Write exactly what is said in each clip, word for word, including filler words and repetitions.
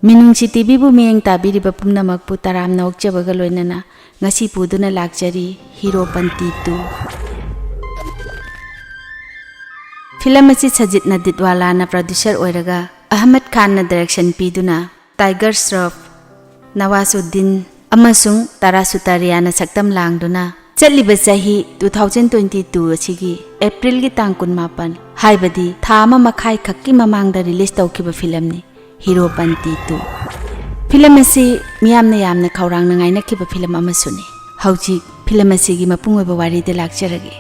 ꯃꯤꯅꯨꯡꯁꯤ ꯇꯤꯚꯤꯕꯨ ꯃꯤꯠꯌꯦꯡ ꯇꯥꯕꯤꯔꯤꯕ ꯄꯨꯝꯅꯃꯛꯄꯨ ꯇꯔꯥꯝꯅ ꯑꯣꯛꯆꯕꯒ ꯂꯣꯏꯅꯅ ꯉꯁꯤ ꯄꯨꯗꯨꯅ ꯂꯥꯛꯆꯔꯤ ꯍꯤꯔꯣ ꯄꯟꯇꯤ ꯇꯨ꯫ ꯐꯤꯂꯝ ꯑꯁꯤ ꯁꯖꯤꯠ ꯅꯗꯤꯠꯋꯥꯂꯥꯅ ꯄ꯭ꯔꯣꯗ꯭ꯌꯨꯁꯔ ꯑꯣꯏꯔꯒ ꯑꯍꯃꯗ ꯈꯥꯟꯅ ꯗꯥꯏꯔꯦꯛꯁꯟ ꯄꯤꯗꯨꯅ ꯇꯥꯏꯒꯔ ꯁ꯭ꯔꯣꯐ, ꯅꯋꯥꯖꯨꯗꯤꯟ ꯑꯃꯁꯨꯡ ꯇꯥꯔꯥ ꯁꯨꯇꯥꯔꯤꯌꯥꯅ ꯁꯛꯇꯝ ꯂꯥꯡꯗꯨꯅ ꯆꯠꯂꯤꯕ ꯆꯍꯤ two thousand twenty two ꯑꯁꯤꯒꯤ ꯑꯦꯄ꯭ꯔꯤꯜꯒꯤ ꯇꯥꯡ ꯀꯨꯟꯃꯥꯄꯟ, ꯍꯥꯏꯕꯗꯤ ꯊꯥ ꯑꯃ ꯃꯈꯥꯏ ꯈꯛꯀꯤ ꯃꯃꯥꯡꯗ ꯔꯤꯂꯤꯁ ꯇꯧꯈꯤꯕ ꯐꯤꯂꯝꯅꯤ ꯍꯤꯔꯣ ꯄꯟꯇꯤ ꯇꯨ꯫ ꯐꯤꯂꯝ ꯑꯁꯤ ꯃꯤꯌꯥꯝꯅ ꯌꯥꯝꯅ ꯈꯧꯔꯥꯡꯅ ꯉꯥꯏꯅꯈꯤꯕ ꯐꯤꯂꯝ ꯑꯃꯁꯨꯅꯤ꯫ ꯍꯧꯖꯤꯛ ꯐꯤꯂꯝ ꯑꯁꯤꯒꯤ ꯃꯄꯨꯡ ꯑꯣꯏꯕ ꯋꯥꯔꯤꯗ ꯂꯥꯛꯆꯔꯒꯦ꯫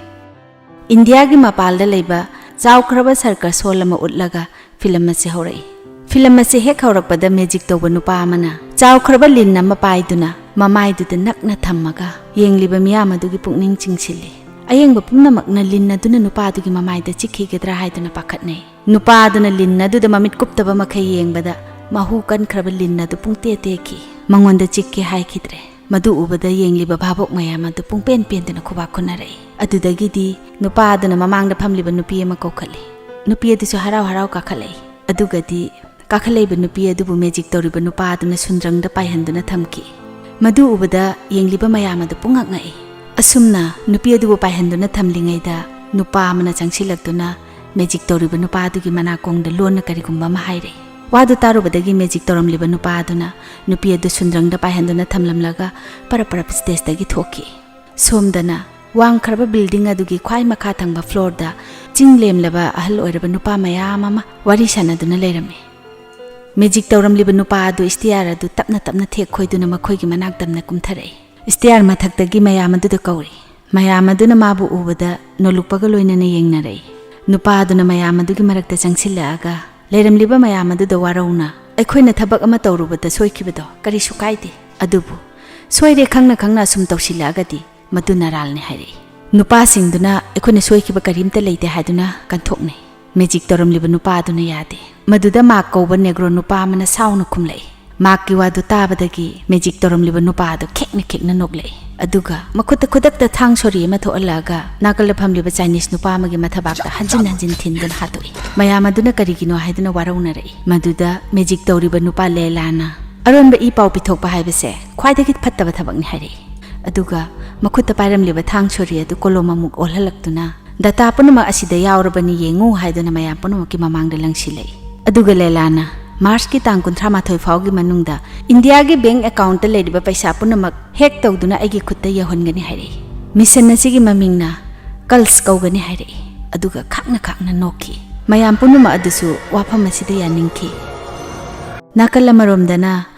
ꯏꯟꯗꯤꯌꯥꯒꯤ ꯃꯄꯥꯜꯗ ꯂꯩꯕ ꯆꯥꯎꯈ꯭ꯔꯕ ꯁꯔꯀꯁ ꯍꯣꯜ ꯑꯃ ꯎꯠꯂꯒ ꯐꯤꯂꯝ ꯑꯁꯤ ꯍꯧꯔꯛꯏ꯫ ꯐꯤꯂꯝ ꯑꯁꯤ ꯍꯦꯛ ꯍꯧꯔꯛꯄꯗ ꯃꯦꯖꯤꯛ ꯇꯧꯕ ꯅꯨꯄꯥ ꯑꯃꯅ ꯆꯥꯎꯈ꯭ꯔꯕ ꯂꯤꯟ ꯑꯃ ꯄꯥꯏꯗꯨꯅ ꯃꯃꯥꯏꯗꯨꯗ ꯅꯛꯅ ꯊꯝꯃꯒ ꯌꯦꯡꯂꯤꯕ ꯃꯤꯌꯥꯝ ꯑꯗꯨꯒꯤ ꯄꯨꯛꯅꯤꯡ ꯆꯤꯡꯁꯤꯜꯂꯤ꯫ ꯑꯌꯦꯡꯕ ꯄꯨꯝꯅꯃꯛꯅ ꯂꯤꯟ ꯑꯗꯨꯅ ꯅꯨꯄꯥ ꯑꯗꯨꯒꯤ ꯃꯃꯥꯏꯗ ꯆꯤꯛꯈꯤꯒꯗ꯭ꯔꯥ ꯍꯥꯏꯗꯨꯅ ꯄꯥꯈꯠꯅꯩ꯫ ꯅꯨꯄꯥ ꯑꯗꯨꯅ ꯂꯤꯟ ꯑꯗꯨꯗ ꯃꯃꯤꯠ ꯀꯨꯞꯇꯕ ꯃꯈꯩ ꯌꯦꯡꯕꯗ ꯃꯍꯨ ꯀꯟꯈ꯭ꯔꯕ ꯂꯤꯟ ꯑꯗꯨ ꯄꯨꯡꯇꯦ ꯇꯦꯛꯈꯤ꯫ ꯃꯉꯣꯟꯗ ꯆꯤꯛꯀꯦ ꯍꯥꯏꯈꯤꯗ꯭ꯔꯦ꯫ ꯃꯗꯨ ꯎꯕꯗ ꯌꯦꯡꯂꯤꯕ ꯚꯥꯕꯣꯛ ꯃꯌꯥꯝ ꯑꯗꯨ ꯄꯨꯡꯄꯦꯟ ꯄꯦꯟꯗꯨꯅ ꯈꯨꯕꯥꯛ ꯈꯨꯅꯔꯛꯏ꯫ ꯑꯗꯨꯗꯒꯤꯗꯤ ꯅꯨꯄꯥ ꯑꯗꯨꯅ ꯃꯃꯥꯡꯗ ꯐꯝꯂꯤꯕ ꯅꯨꯄꯤ ꯑꯃ ꯀꯧꯈꯠꯂꯤ꯫ ꯅꯨꯄꯤ ꯑꯗꯨꯁꯨ ꯍꯔꯥꯎ ꯍꯔꯥꯎ ꯀꯥꯈꯠꯂꯛꯏ꯫ ꯑꯗꯨꯒꯗꯤ ꯀꯥꯈꯠꯂꯛꯏꯕ ꯅꯨꯄꯤ ꯑꯗꯨꯕꯨ ꯃꯦꯖꯤꯛ ꯇꯧꯔꯤꯕ ꯅꯨꯄꯥ ꯑꯗꯨꯅ ꯁꯨꯟꯗ꯭ꯔꯪꯗ ꯄꯥꯏꯍꯟꯗꯨꯅ ꯊꯝꯈꯤ꯫ ꯃꯗꯨ ꯎꯕꯗ ꯌꯦꯡꯂꯤꯕ ꯃꯌꯥꯝ ꯑꯗꯨ ꯄꯨꯡꯉꯛ ꯉꯛꯏ꯫ ꯑꯁꯨꯝꯅ ꯅꯨꯄꯤ ꯑꯗꯨꯕꯨ ꯄꯥꯏꯍꯟꯗꯨꯅ ꯊꯝꯂꯤꯉꯩꯗ ꯅꯨꯄꯥ ꯑꯃꯅ ꯆꯪꯁꯤꯜꯂꯛꯇꯨꯅ ꯃꯦꯖꯤꯛ ꯇꯧꯔꯤꯕ ꯅꯨꯄꯥ ꯑꯗꯨꯒꯤ ꯃꯅꯥꯀꯣꯡꯗ ꯂꯣꯟꯅ ꯀꯔꯤꯒꯨꯝꯕ ꯑꯃ ꯍꯥꯏꯔꯛꯏ꯫ ꯋꯥꯗꯨ ꯇꯥꯔꯨꯕꯗꯒꯤ ꯃꯦꯖꯤꯛ ꯇꯧꯔꯝꯂꯤꯕ ꯅꯨꯄꯥ ꯑꯗꯨꯅ ꯅꯨꯄꯤ ꯑꯗꯨ ꯁꯨꯟꯗ꯭ꯔꯪꯗ ꯄꯥꯏꯍꯟꯗꯨꯅ ꯊꯝꯂꯝꯂꯒ ꯄꯔꯞ ꯄꯔꯞ ꯁ꯭ꯇꯦꯖꯇꯒꯤ ꯊꯣꯛꯈꯤ꯫ ꯁꯣꯝꯗꯅ ꯋꯥꯡꯈ꯭ꯔꯕ ꯕꯤꯜꯗꯤꯡ ꯑꯗꯨꯒꯤ ꯈ꯭ꯋꯥꯏ ꯃꯈꯥ ꯊꯪꯕ ꯐ꯭ꯂꯣꯔꯗ ꯆꯤꯡ ꯂꯦꯝꯂꯕ ꯑꯍꯜ ꯑꯣꯏꯔꯕ ꯅꯨꯄꯥ ꯃꯌꯥꯝ ꯑꯃ ꯋꯥꯔꯤ ꯁꯥꯟꯅꯗꯨꯅ ꯂꯩꯔꯝꯃꯤ꯫ ꯃꯦꯖꯤꯛ ꯇꯧꯔꯝꯂꯤꯕ ꯅꯨꯄꯥ ꯑꯗꯨ ꯁ꯭ꯇꯤꯌꯥꯔ ꯑꯗꯨ ꯇꯞꯅ ꯇꯞꯅ ꯊꯦꯛ ꯈꯣꯏꯗꯨꯅ ꯃꯈꯣꯏꯒꯤ ꯃꯅꯥꯛ ꯇꯝꯅ ꯀꯨꯝꯊꯔꯛꯏ꯫ ꯁ꯭ꯇꯤꯌꯥꯔ ꯃꯊꯛꯇꯒꯤ ꯃꯌꯥꯝ ꯑꯗꯨꯗ ꯀꯧꯔꯤ꯫ ꯃꯌꯥꯝ ꯑꯗꯨꯅ ꯃꯥꯕꯨ ꯎꯕꯗ ꯅꯣꯜꯂꯨꯛꯄꯒ ꯂꯣꯏꯅꯅ ꯌꯦꯡꯅꯔꯛꯏ꯫ ꯅꯨꯄꯥ ꯑꯗꯨꯅ ꯃꯌꯥꯝ ꯑꯗꯨꯒꯤ ꯃꯔꯛꯇ ꯆꯪꯁꯤꯜꯂꯛꯑꯒ ꯂꯩꯔꯝꯂꯤꯕ ꯃꯌꯥꯝ ꯑꯗꯨꯗ ꯋꯥꯔꯧꯅ, "ꯑꯩꯈꯣꯏꯅ ꯊꯕꯛ ꯑꯃ ꯇꯧꯔꯨꯕꯗ ꯁꯣꯏꯈꯤꯕꯗꯣ ꯀꯔꯤꯁꯨ ꯀꯥꯏꯗꯦ, ꯑꯗꯨꯕꯨ ꯁꯣꯏꯔꯦ ꯈꯪꯅ ꯈꯪꯅ ꯑꯁꯨꯝ ꯇꯧꯁꯤꯜꯂꯛꯑꯒꯗꯤ ꯃꯗꯨ ꯅꯔꯥꯜꯅꯤ" ꯍꯥꯏꯔꯛꯏ꯫ ꯅꯨꯄꯥꯁꯤꯡꯗꯨꯅ "ꯑꯩꯈꯣꯏꯅ ꯁꯣꯏꯈꯤꯕ ꯀꯔꯤꯝꯇ ꯂꯩꯇꯦ" ꯍꯥꯏꯗꯨꯅ ꯀꯟꯊꯣꯛꯅꯩ꯫ ꯃꯦꯖꯤꯛ ꯇꯧꯔꯝꯂꯤꯕ ꯅꯨꯄꯥ ꯑꯗꯨꯅ ꯌꯥꯗꯦ꯫ ꯃꯗꯨꯗ ꯃꯥꯛ ꯀꯧꯕ ꯅꯦꯒ꯭ꯔꯣ ꯅꯨꯄꯥ ꯑꯃꯅ ꯁꯥꯎꯅ ꯈꯨꯝꯂꯛꯏ, ꯃꯥꯔꯛꯀꯤ ꯋꯥꯗꯨ ꯇꯥꯕꯗꯒꯤ ꯃꯦꯖꯤꯛ ꯇꯧꯔꯝꯂꯤꯕ ꯅꯨꯄꯥ ꯑꯗꯨ ꯈꯦꯛꯅ ꯈꯦꯛꯅ ꯅꯣꯛꯂꯛꯏ꯫ ꯑꯗꯨꯒ ꯃꯈꯨꯠꯇ ꯈꯨꯗꯛꯇ ꯊꯥꯡ ꯁꯣꯔꯤ ꯑꯃ ꯊꯣꯛꯍꯜꯂꯛꯑꯒ ꯅꯥꯀꯜꯗ ꯐꯝꯂꯤꯕ ꯆꯥꯏꯅꯤꯁ ꯅꯨꯄꯥ ꯑꯃꯒꯤ ꯃꯊꯕꯥꯛꯇ ꯍꯟꯖꯤꯟ ꯍꯟꯖꯤꯟ ꯊꯤꯟꯗꯨꯅ ꯍꯥꯠꯇꯣꯛꯏ꯫ ꯃꯌꯥꯝ ꯑꯗꯨꯅ ꯀꯔꯤꯒꯤꯅꯣ ꯍꯥꯏꯗꯨꯅ ꯋꯥꯔꯧꯅꯔꯛꯏ꯫ ꯃꯗꯨꯗ ꯃꯦꯖꯤꯛ ꯇꯧꯔꯤꯕ ꯅꯨꯄꯥ ꯂꯦꯂꯥꯅ ꯑꯔꯣꯟꯕ ꯏ ꯄꯥꯎ ꯄꯤꯊꯣꯛꯄ ꯍꯥꯏꯕꯁꯦ ꯈ꯭ꯋꯥꯏꯗꯒꯤ ꯐꯠꯇꯕ ꯊꯕꯛꯅꯤ ꯍꯥꯏꯔꯛꯏ꯫ ꯑꯗꯨꯒ ꯃꯈꯨꯠꯇ ꯄꯥꯏꯔꯝꯂꯤꯕ ꯊꯥꯡ ꯁꯣꯔꯤ ꯑꯗꯨ ꯀꯣꯂꯣꯝ ꯑꯃꯨꯛ ꯑꯣꯜꯍꯜꯂꯛꯇꯨꯅ, "ꯗꯇꯥ ꯄꯨꯝꯅꯃꯛ ꯑꯁꯤꯗ ꯌꯥꯎꯔꯕꯅꯤ, ꯌꯦꯡꯉꯨ" ꯍꯥꯏꯗꯨꯅ ꯃꯌꯥꯝ ꯄꯨꯝꯅꯃꯛꯀꯤ ꯃꯃꯥꯡꯗ ꯂꯪꯁꯤꯜꯂꯛꯏ꯫ ꯑꯗꯨꯒ ꯂꯦꯂꯥꯅ ꯃꯥꯔꯆꯀꯤ ꯇꯥꯡ ꯀꯨꯟꯊ꯭ꯔꯥ ꯃꯥꯊꯣꯏ ꯐꯥꯎꯒꯤ ꯃꯅꯨꯡꯗ ꯏꯟꯗꯤꯌꯥꯒꯤ ꯕꯦꯡꯛ ꯑꯦꯀꯥꯎꯟꯠꯇ ꯂꯩꯔꯤꯕ ꯄꯩꯁꯥ ꯄꯨꯝꯅꯃꯛ ꯍꯦꯛ ꯇꯧꯗꯨꯅ ꯑꯩꯒꯤ ꯈꯨꯠꯇ ꯌꯧꯍꯟꯒꯅꯤ ꯍꯥꯏꯔꯛꯏ꯫ ꯃꯤꯁꯟ ꯑꯁꯤꯒꯤ ꯃꯃꯤꯡꯅ ꯀꯜꯁ ꯀꯧꯒꯅꯤ ꯍꯥꯏꯔꯛꯏ꯫ ꯑꯗꯨꯒ ꯈꯥꯛꯅ ꯈꯥꯛꯅ ꯅꯣꯛꯈꯤ꯫ ꯃꯌꯥꯝ ꯄꯨꯝꯅꯃꯛ ꯑꯗꯨꯁꯨ ꯋꯥꯐꯝ ꯑꯁꯤꯗ ꯌꯥꯅꯤꯡꯈꯤ꯫ ꯅꯥꯀꯜ ꯑꯃꯔꯣꯝꯗꯅ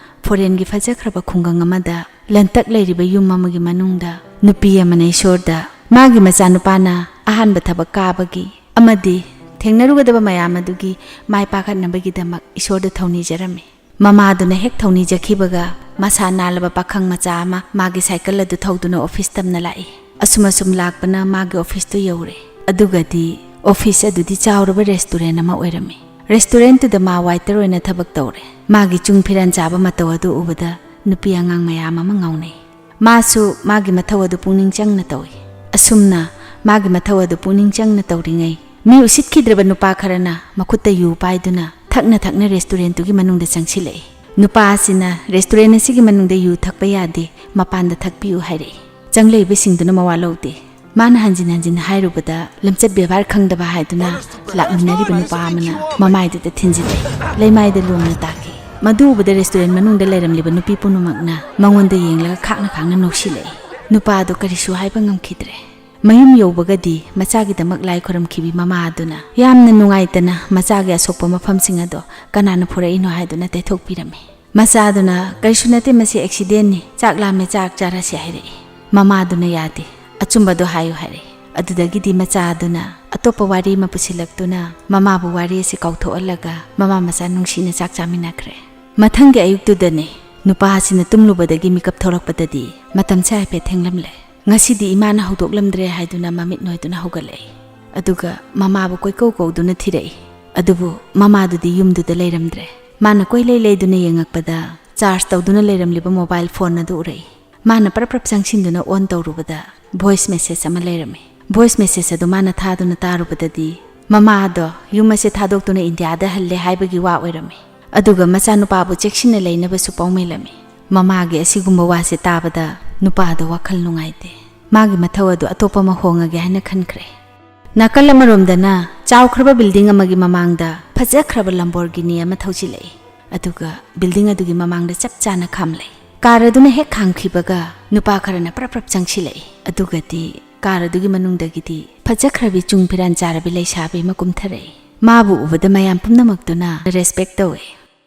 ꯐꯣꯔꯦꯟꯒꯤ ꯐꯖꯈ꯭ꯔꯕ ꯈꯨꯡꯒꯪ ꯑꯃꯗ ꯂꯟꯇꯛ ꯂꯩꯔꯤꯕ ꯌꯨꯝ ꯑꯃꯒꯤ ꯃꯅꯨꯡꯗ ꯅꯨꯄꯤ ꯑꯃꯅ ꯏꯁꯣꯔꯗ ꯃꯥꯒꯤ ꯃꯆꯥꯅꯨꯄꯥꯅ ꯑꯍꯥꯟꯕ ꯊꯕꯛ ꯀꯥꯕꯒꯤ ꯑꯃꯗꯤ ꯊꯦꯡꯅꯔꯨꯒꯗꯕ ꯃꯌꯥꯝ ꯑꯗꯨꯒꯤ ꯃꯥꯏ ꯄꯥꯛꯍꯟꯅꯕꯒꯤꯗꯃꯛ ꯏꯁꯣꯔꯗ ꯊꯧꯅꯤꯖꯔꯝꯃꯤ꯫ ꯃꯃꯥꯗꯨꯅ ꯍꯦꯛ ꯊꯧꯅꯤꯖꯈꯤꯕꯒ ꯃꯁꯥ ꯅꯥꯜꯂꯕ ꯄꯥꯈꯪ ꯃꯆꯥ ꯑꯃ ꯃꯥꯒꯤ ꯁꯥꯏꯀꯜ ꯑꯗꯨ ꯊꯧꯗꯨꯅ ꯑꯣꯐꯤꯁ ꯇꯝꯅ ꯂꯥꯛꯏ꯫ ꯑꯁꯨꯝ ꯑꯁꯨꯝ ꯂꯥꯛꯄꯅ ꯃꯥꯒꯤ ꯑꯣꯐꯤꯁꯇꯨ ꯌꯧꯔꯦ꯫ ꯑꯗꯨꯒꯗꯤ ꯑꯣꯐꯤꯁ ꯑꯗꯨꯗꯤ ꯆꯥꯎꯔꯕ ꯔꯦꯁꯇꯨꯔꯦꯟ ꯑꯃ ꯑꯣꯏꯔꯝꯃꯤ꯫ ꯔꯦꯁꯇꯨꯔꯦꯟꯇꯨꯗ ꯃꯥ ꯋꯥꯏꯇꯔ ꯑꯣꯏꯅ ꯊꯕꯛ ꯇꯧꯔꯦ꯫ ꯃꯥꯒꯤ ꯆꯨꯡ ꯐꯤꯔꯥꯟ ꯆꯥꯕ ꯃꯇꯧ ꯑꯗꯨ ꯎꯕꯗ ꯅꯨꯄꯤ ꯑꯉꯥꯡ ꯃꯌꯥꯝ ꯑꯃ ꯉꯥꯎꯅꯩ꯫ ꯃꯥꯁꯨ ꯃꯥꯒꯤ ꯃꯊꯧ ꯑꯗꯨ ꯄꯨꯛꯅꯤꯡ ꯆꯪꯅ ꯇꯧꯏ꯫ ꯑꯁꯨꯝꯅ ꯃꯥꯒꯤ ꯃꯊꯧ ꯑꯗꯨ ꯄꯨꯛꯅꯤꯡ ꯆꯪꯅ ꯇꯧꯔꯤꯉꯩ, ꯃꯤ ꯎꯁꯤꯠꯈꯤꯗ꯭ꯔꯕ ꯅꯨꯄꯥ ꯈꯔꯅ ꯃꯈꯨꯠꯇ ꯌꯨ ꯄꯥꯏꯗꯨꯅ ꯊꯛꯅ ꯊꯛꯅ ꯔꯦꯁꯇꯨꯔꯦꯟꯇꯨꯒꯤ ꯃꯅꯨꯡꯗ ꯆꯪꯁꯤꯜꯂꯛꯏ꯫ ꯅꯨꯄꯥ ꯑꯁꯤꯅ ꯔꯦꯁꯇꯨꯔꯦꯟ ꯑꯁꯤꯒꯤ ꯃꯅꯨꯡꯗ ꯌꯨ ꯊꯛꯄ ꯌꯥꯗꯦ, ꯃꯄꯥꯟꯗ ꯊꯛꯄꯤꯌꯨ ꯍꯥꯏꯔꯛꯏ꯫ ꯆꯪꯂꯛꯏꯕꯁꯤꯡꯗꯨꯅ ꯃꯋꯥ ꯂꯧꯗꯦ꯫ ꯃꯥꯅ ꯍꯟꯖꯤꯟ ꯍꯟꯖꯤꯟ ꯍꯥꯏꯔꯨꯕꯗ ꯂꯝꯆꯠ ꯕꯦꯕꯥꯔ ꯈꯪꯗꯕ ꯍꯥꯏꯗꯨꯅ ꯂꯥꯛꯃꯤꯟꯅꯔꯤꯕ ꯅꯨꯄꯥ ꯑꯃꯅ ꯃꯃꯥꯏꯗꯨꯗ ꯊꯤꯟꯖꯤꯜꯂꯛꯏ꯫ ꯂꯩꯃꯥꯏꯗ ꯂꯣꯡꯅ ꯇꯥꯈꯤ꯫ ꯃꯗꯨ ꯎꯕꯗ ꯔꯦꯁꯇꯨꯔꯦꯟ ꯃꯅꯨꯡꯗ ꯂꯩꯔꯝꯂꯤꯕ ꯅꯨꯄꯤ ꯄꯨꯝꯅꯃꯛꯅ ꯃꯉꯣꯟꯗ ꯌꯦꯡꯂꯒ ꯈꯥꯛꯅ ꯈꯥꯛꯅ ꯅꯣꯛꯁꯤꯜꯂꯛꯏ꯫ ꯅꯨꯄꯥ ꯑꯗꯨ ꯀꯔꯤꯁꯨ ꯍꯥꯏꯕ ꯉꯝꯈꯤꯗ꯭ꯔꯦ꯫ ꯃꯌꯨꯝ ꯌꯧꯕꯒꯗꯤ ꯃꯆꯥꯒꯤꯗꯃꯛ ꯂꯥꯏ ꯈꯨꯔꯨꯝꯈꯤꯕꯤ ꯃꯃꯥ ꯑꯗꯨꯅ ꯌꯥꯝꯅ ꯅꯨꯡꯉꯥꯏꯇꯅ ꯃꯆꯥꯒꯤ ꯑꯁꯣꯛꯄ ꯃꯐꯝꯁꯤꯡ ꯑꯗꯣ ꯀꯅꯥꯅ ꯐꯨꯔꯛꯏꯅꯣ ꯍꯥꯏꯗꯨꯅ ꯇꯩꯊꯣꯛꯄꯤꯔꯝꯃꯤ꯫ ꯃꯆꯥꯗꯨꯅ "ꯀꯔꯤꯁꯨ ꯅꯠꯇꯦ, ꯃꯁꯤ ꯑꯦꯛꯁꯤꯗꯦꯟꯅꯤ, ꯆꯥꯛ ꯂꯥꯝꯃꯦ, ꯆꯥꯛ ꯆꯥꯔꯁꯤ" ꯍꯥꯏꯔꯛꯏ꯫ ꯃꯃꯥꯗꯨꯅ "ꯌꯥꯗꯦ, ꯑꯆꯨꯝꯕꯗꯣ ꯍꯥꯏꯌꯨ" ꯍꯥꯏꯔꯛꯏ꯫ ꯑꯗꯨꯗꯒꯤꯗꯤ ꯃꯆꯥꯗꯨꯅ ꯑꯇꯣꯞꯄ ꯋꯥꯔꯤ ꯑꯃ ꯄꯨꯁꯤꯜꯂꯛꯇꯨꯅ ꯃꯃꯥꯕꯨ ꯋꯥꯔꯤ ꯑꯁꯤ ꯀꯥꯎꯊꯣꯛꯍꯜꯂꯒ ꯃꯃꯥ ꯃꯆꯥ ꯅꯨꯡꯁꯤꯅ ꯆꯥꯛ ꯆꯥꯃꯤꯟꯅꯈ꯭ꯔꯦ꯫ ꯃꯊꯪꯒꯤ ꯑꯌꯨꯛꯇꯨꯗꯅꯤ ꯅꯨꯄꯥ ꯑꯁꯤꯅ ꯇꯨꯝꯂꯨꯕꯗꯒꯤ ꯃꯤꯀꯞ ꯊꯣꯛꯂꯛꯄꯗꯗꯤ ꯃꯇꯝꯁꯦ ꯍꯥꯏꯐꯦꯠ ꯊꯦꯡꯂꯝꯂꯦ꯫ ꯉꯁꯤꯗꯤ ꯏꯃꯥꯅ ꯍꯧꯗꯣꯛꯂꯝꯗ꯭ꯔꯦ ꯍꯥꯏꯗꯨꯅ ꯃꯃꯤꯠ ꯅꯣꯏꯗꯨꯅ ꯍꯧꯒꯠꯂꯛꯏ꯫ ꯑꯗꯨꯒ ꯃꯃꯥꯕꯨ ꯀꯣꯏꯀꯧ ꯀꯧꯗꯨꯅ ꯊꯤꯔꯛꯏ꯫ ꯑꯗꯨꯕꯨ ꯃꯃꯥꯗꯨꯗꯤ ꯌꯨꯝꯗꯨꯗ ꯂꯩꯔꯝꯗ꯭ꯔꯦ꯫ ꯃꯥꯅ ꯀꯣꯏꯂꯩ ꯂꯩꯗꯨꯅ ꯌꯦꯡꯉꯛꯄꯗ ꯆꯥꯔꯖ ꯇꯧꯗꯨꯅ ꯂꯩꯔꯝꯂꯤꯕ ꯃꯣꯕꯥꯏꯜ ꯐꯣꯟ ꯑꯗꯨ ꯎꯔꯛꯏ꯫ ꯃꯥꯅ ꯄ꯭ꯔꯞ ꯄ꯭ꯔꯞ ꯆꯪꯁꯤꯟꯗꯨꯅ ꯑꯣꯟ ꯇꯧꯔꯨꯕꯗ ꯚꯣꯏꯁ ꯃꯦꯁꯦꯖ ꯑꯃ ꯂꯩꯔꯝꯃꯤ꯫ ꯚꯣꯏꯁ ꯃꯦꯁꯦꯖ ꯑꯗꯨ ꯃꯥꯅ ꯊꯥꯗꯨꯅ ꯇꯥꯔꯨꯕꯗꯗꯤ ꯃꯃꯥꯗꯣ ꯌꯨꯝ ꯑꯁꯦ ꯊꯥꯗꯣꯛꯇꯨꯅ ꯏꯟꯗꯤꯌꯥꯗ ꯍꯜꯂꯦ ꯍꯥꯏꯕꯒꯤ ꯋꯥ ꯑꯣꯏꯔꯝꯃꯤ꯫ ꯑꯗꯨꯒ ꯃꯆꯥꯅꯨꯄꯥꯕꯨ ꯆꯦꯛꯁꯤꯟꯅ ꯂꯩꯅꯕꯁꯨ ꯄꯥꯎꯃꯤꯂꯝꯃꯤ꯫ ꯃꯃꯥꯒꯤ ꯑꯁꯤꯒꯨꯝꯕ ꯋꯥꯁꯦ ꯇꯥꯕꯗ ꯅꯨꯄꯥꯗꯣ ꯋꯥꯈꯜ ꯅꯨꯡꯉꯥꯏꯇꯦ꯫ ꯃꯥꯒꯤ ꯃꯊꯧ ꯑꯗꯨ ꯑꯇꯣꯞꯄ ꯑꯃ ꯍꯣꯡꯉꯒꯦ ꯍꯥꯏꯅ ꯈꯟꯈ꯭ꯔꯦ꯫ ꯅꯥꯀꯜ ꯑꯃꯔꯣꯝꯗꯅ ꯆꯥꯎꯈ꯭ꯔꯕ ꯕꯤꯜꯗꯤꯡ ꯑꯃꯒꯤ ꯃꯃꯥꯡꯗ ꯐꯖꯈ꯭ꯔꯕ ꯂꯝꯕꯣꯔꯒꯤꯅꯤ ꯑꯃ ꯊꯧꯖꯤꯜꯂꯛꯏ꯫ ꯑꯗꯨꯒ ꯕꯤꯜꯗꯤꯡ ꯑꯗꯨꯒꯤ ꯃꯃꯥꯡꯗ ꯆꯞ ꯆꯥꯅ ꯈꯥꯝꯂꯛꯏ꯫ ꯀꯥꯔ ꯑꯗꯨꯅ ꯍꯦꯛ ꯈꯥꯝꯈꯤꯕꯒ ꯅꯨꯄꯥ ꯈꯔꯅ ꯄ꯭ꯔꯞ ꯄ꯭ꯔꯞ ꯆꯪꯁꯤꯜꯂꯛꯏ꯫ ꯑꯗꯨꯒꯗꯤ ꯀꯥꯔ ꯑꯗꯨꯒꯤ ꯃꯅꯨꯡꯗꯒꯤꯗꯤ ꯐꯖꯈ꯭ꯔꯕꯤ ꯆꯨꯡ ꯐꯤꯔꯥꯟ ꯆꯥꯔꯕꯤ ꯂꯩꯁꯥꯕꯤ ꯑꯃ ꯀꯨꯝꯊꯔꯛꯏ꯫ ꯃꯥꯕꯨ ꯎꯕꯗ ꯃꯌꯥꯝ ꯄꯨꯝꯅꯃꯛꯇꯨꯅ ꯔꯦꯁꯄꯦꯛ ꯇꯧꯏ꯫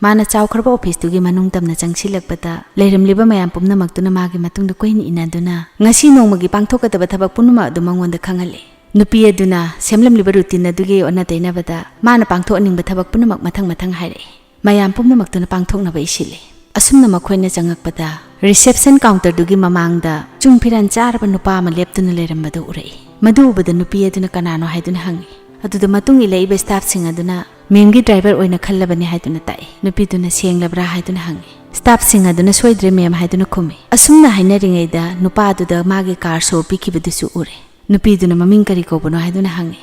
ꯃꯥꯅ ꯆꯥꯎꯈ꯭ꯔꯕ ꯑꯣꯐꯤꯁꯇꯨꯒꯤ ꯃꯅꯨꯡ ꯇꯝꯅ ꯆꯪꯁꯤꯜꯂꯛꯄꯗ ꯂꯩꯔꯝꯂꯤꯕ ꯃꯌꯥꯝ ꯄꯨꯝꯅꯃꯛꯇꯨꯅ ꯃꯥꯒꯤ ꯃꯇꯨꯡꯗ ꯀꯣꯏꯅ ꯏꯟꯅꯗꯨꯅ ꯉꯁꯤ ꯅꯣꯡꯃꯒꯤ ꯄꯥꯡꯊꯣꯛꯀꯗꯕ ꯊꯕꯛ ꯄꯨꯝꯅꯃꯛ ꯑꯗꯨ ꯃꯉꯣꯟꯗ ꯈꯪꯍꯜꯂꯤ꯫ ꯅꯨꯄꯤ ꯑꯗꯨꯅ ꯁꯦꯝꯂꯝꯂꯤꯕ ꯔꯨꯇꯤꯟ ꯑꯗꯨꯒꯤ ꯑꯣꯟꯅ ꯇꯩꯅꯕꯗ ꯃꯥꯅ ꯄꯥꯡꯊꯣꯛꯍꯟꯅꯤꯡꯕ ꯊꯕꯛ ꯄꯨꯝꯅꯃꯛ ꯃꯊꯪ ꯃꯊꯪ ꯍꯥꯏꯔꯛꯏ꯫ ꯃꯌꯥꯝ ꯄꯨꯝꯅꯃꯛꯇꯨꯅ ꯄꯥꯡꯊꯣꯛꯅꯕ ꯏꯁꯤꯜꯂꯤ꯫ ꯑꯁꯨꯝꯅ ꯃꯈꯣꯏꯅ ꯆꯪꯉꯛꯄꯗ ꯔꯤꯁꯦꯞꯁꯟ ꯀꯥꯎꯟꯇꯔꯗꯨꯒꯤ ꯃꯃꯥꯡꯗ ꯆꯨꯡ ꯐꯤꯔꯥꯟ ꯆꯥꯔꯕ ꯅꯨꯄꯥ ꯑꯃ ꯂꯦꯞꯇꯨꯅ ꯂꯩꯔꯝꯕꯗꯨ ꯎꯔꯛꯏ꯫ ꯃꯗꯨ ꯎꯕꯗ ꯅꯨꯄꯤ ꯑꯗꯨꯅ ꯀꯅꯥꯅꯣ ꯍꯥꯏꯗꯨꯅ ꯍꯪꯉꯤ꯫ ꯑꯗꯨꯗ ꯃꯇꯨꯡ ꯏꯜꯂꯛꯏꯕ ꯁ꯭ꯇꯥꯐꯁꯤꯡ ꯑꯗꯨꯅ ꯃꯦꯝꯒꯤ ꯗ꯭ꯔꯥꯏꯚꯔ ꯑꯣꯏꯅ ꯈꯜꯂꯕꯅꯤ ꯍꯥꯏꯗꯨꯅ ꯇꯥꯛꯏ꯫ ꯅꯨꯄꯤꯗꯨꯅ ꯁꯦꯡꯂꯕ꯭ꯔꯥ ꯍꯥꯏꯗꯨꯅ ꯍꯪꯉꯤ꯫ ꯁ꯭ꯇꯥꯐꯁꯤꯡ ꯑꯗꯨꯅ ꯁꯣꯏꯗ꯭ꯔꯦ ꯃꯦꯝ ꯍꯥꯏꯗꯨꯅ ꯈꯨꯝꯃꯤ꯫ ꯑꯁꯨꯝꯅ ꯍꯥꯏꯅꯔꯤꯉꯩꯗ ꯅꯨꯄꯥ ꯑꯗꯨꯗ ꯃꯥꯒꯤ ꯀꯥꯔ ꯁꯣ ꯄꯤꯈꯤꯕꯗꯨꯁꯨ ꯎꯔꯦ꯫ ꯅꯨꯄꯤꯗꯨꯅ ꯃꯃꯤꯡ ꯀꯔꯤ ꯀꯧꯕꯅꯣ ꯍꯥꯏꯗꯨꯅ ꯍꯪꯉꯤ꯫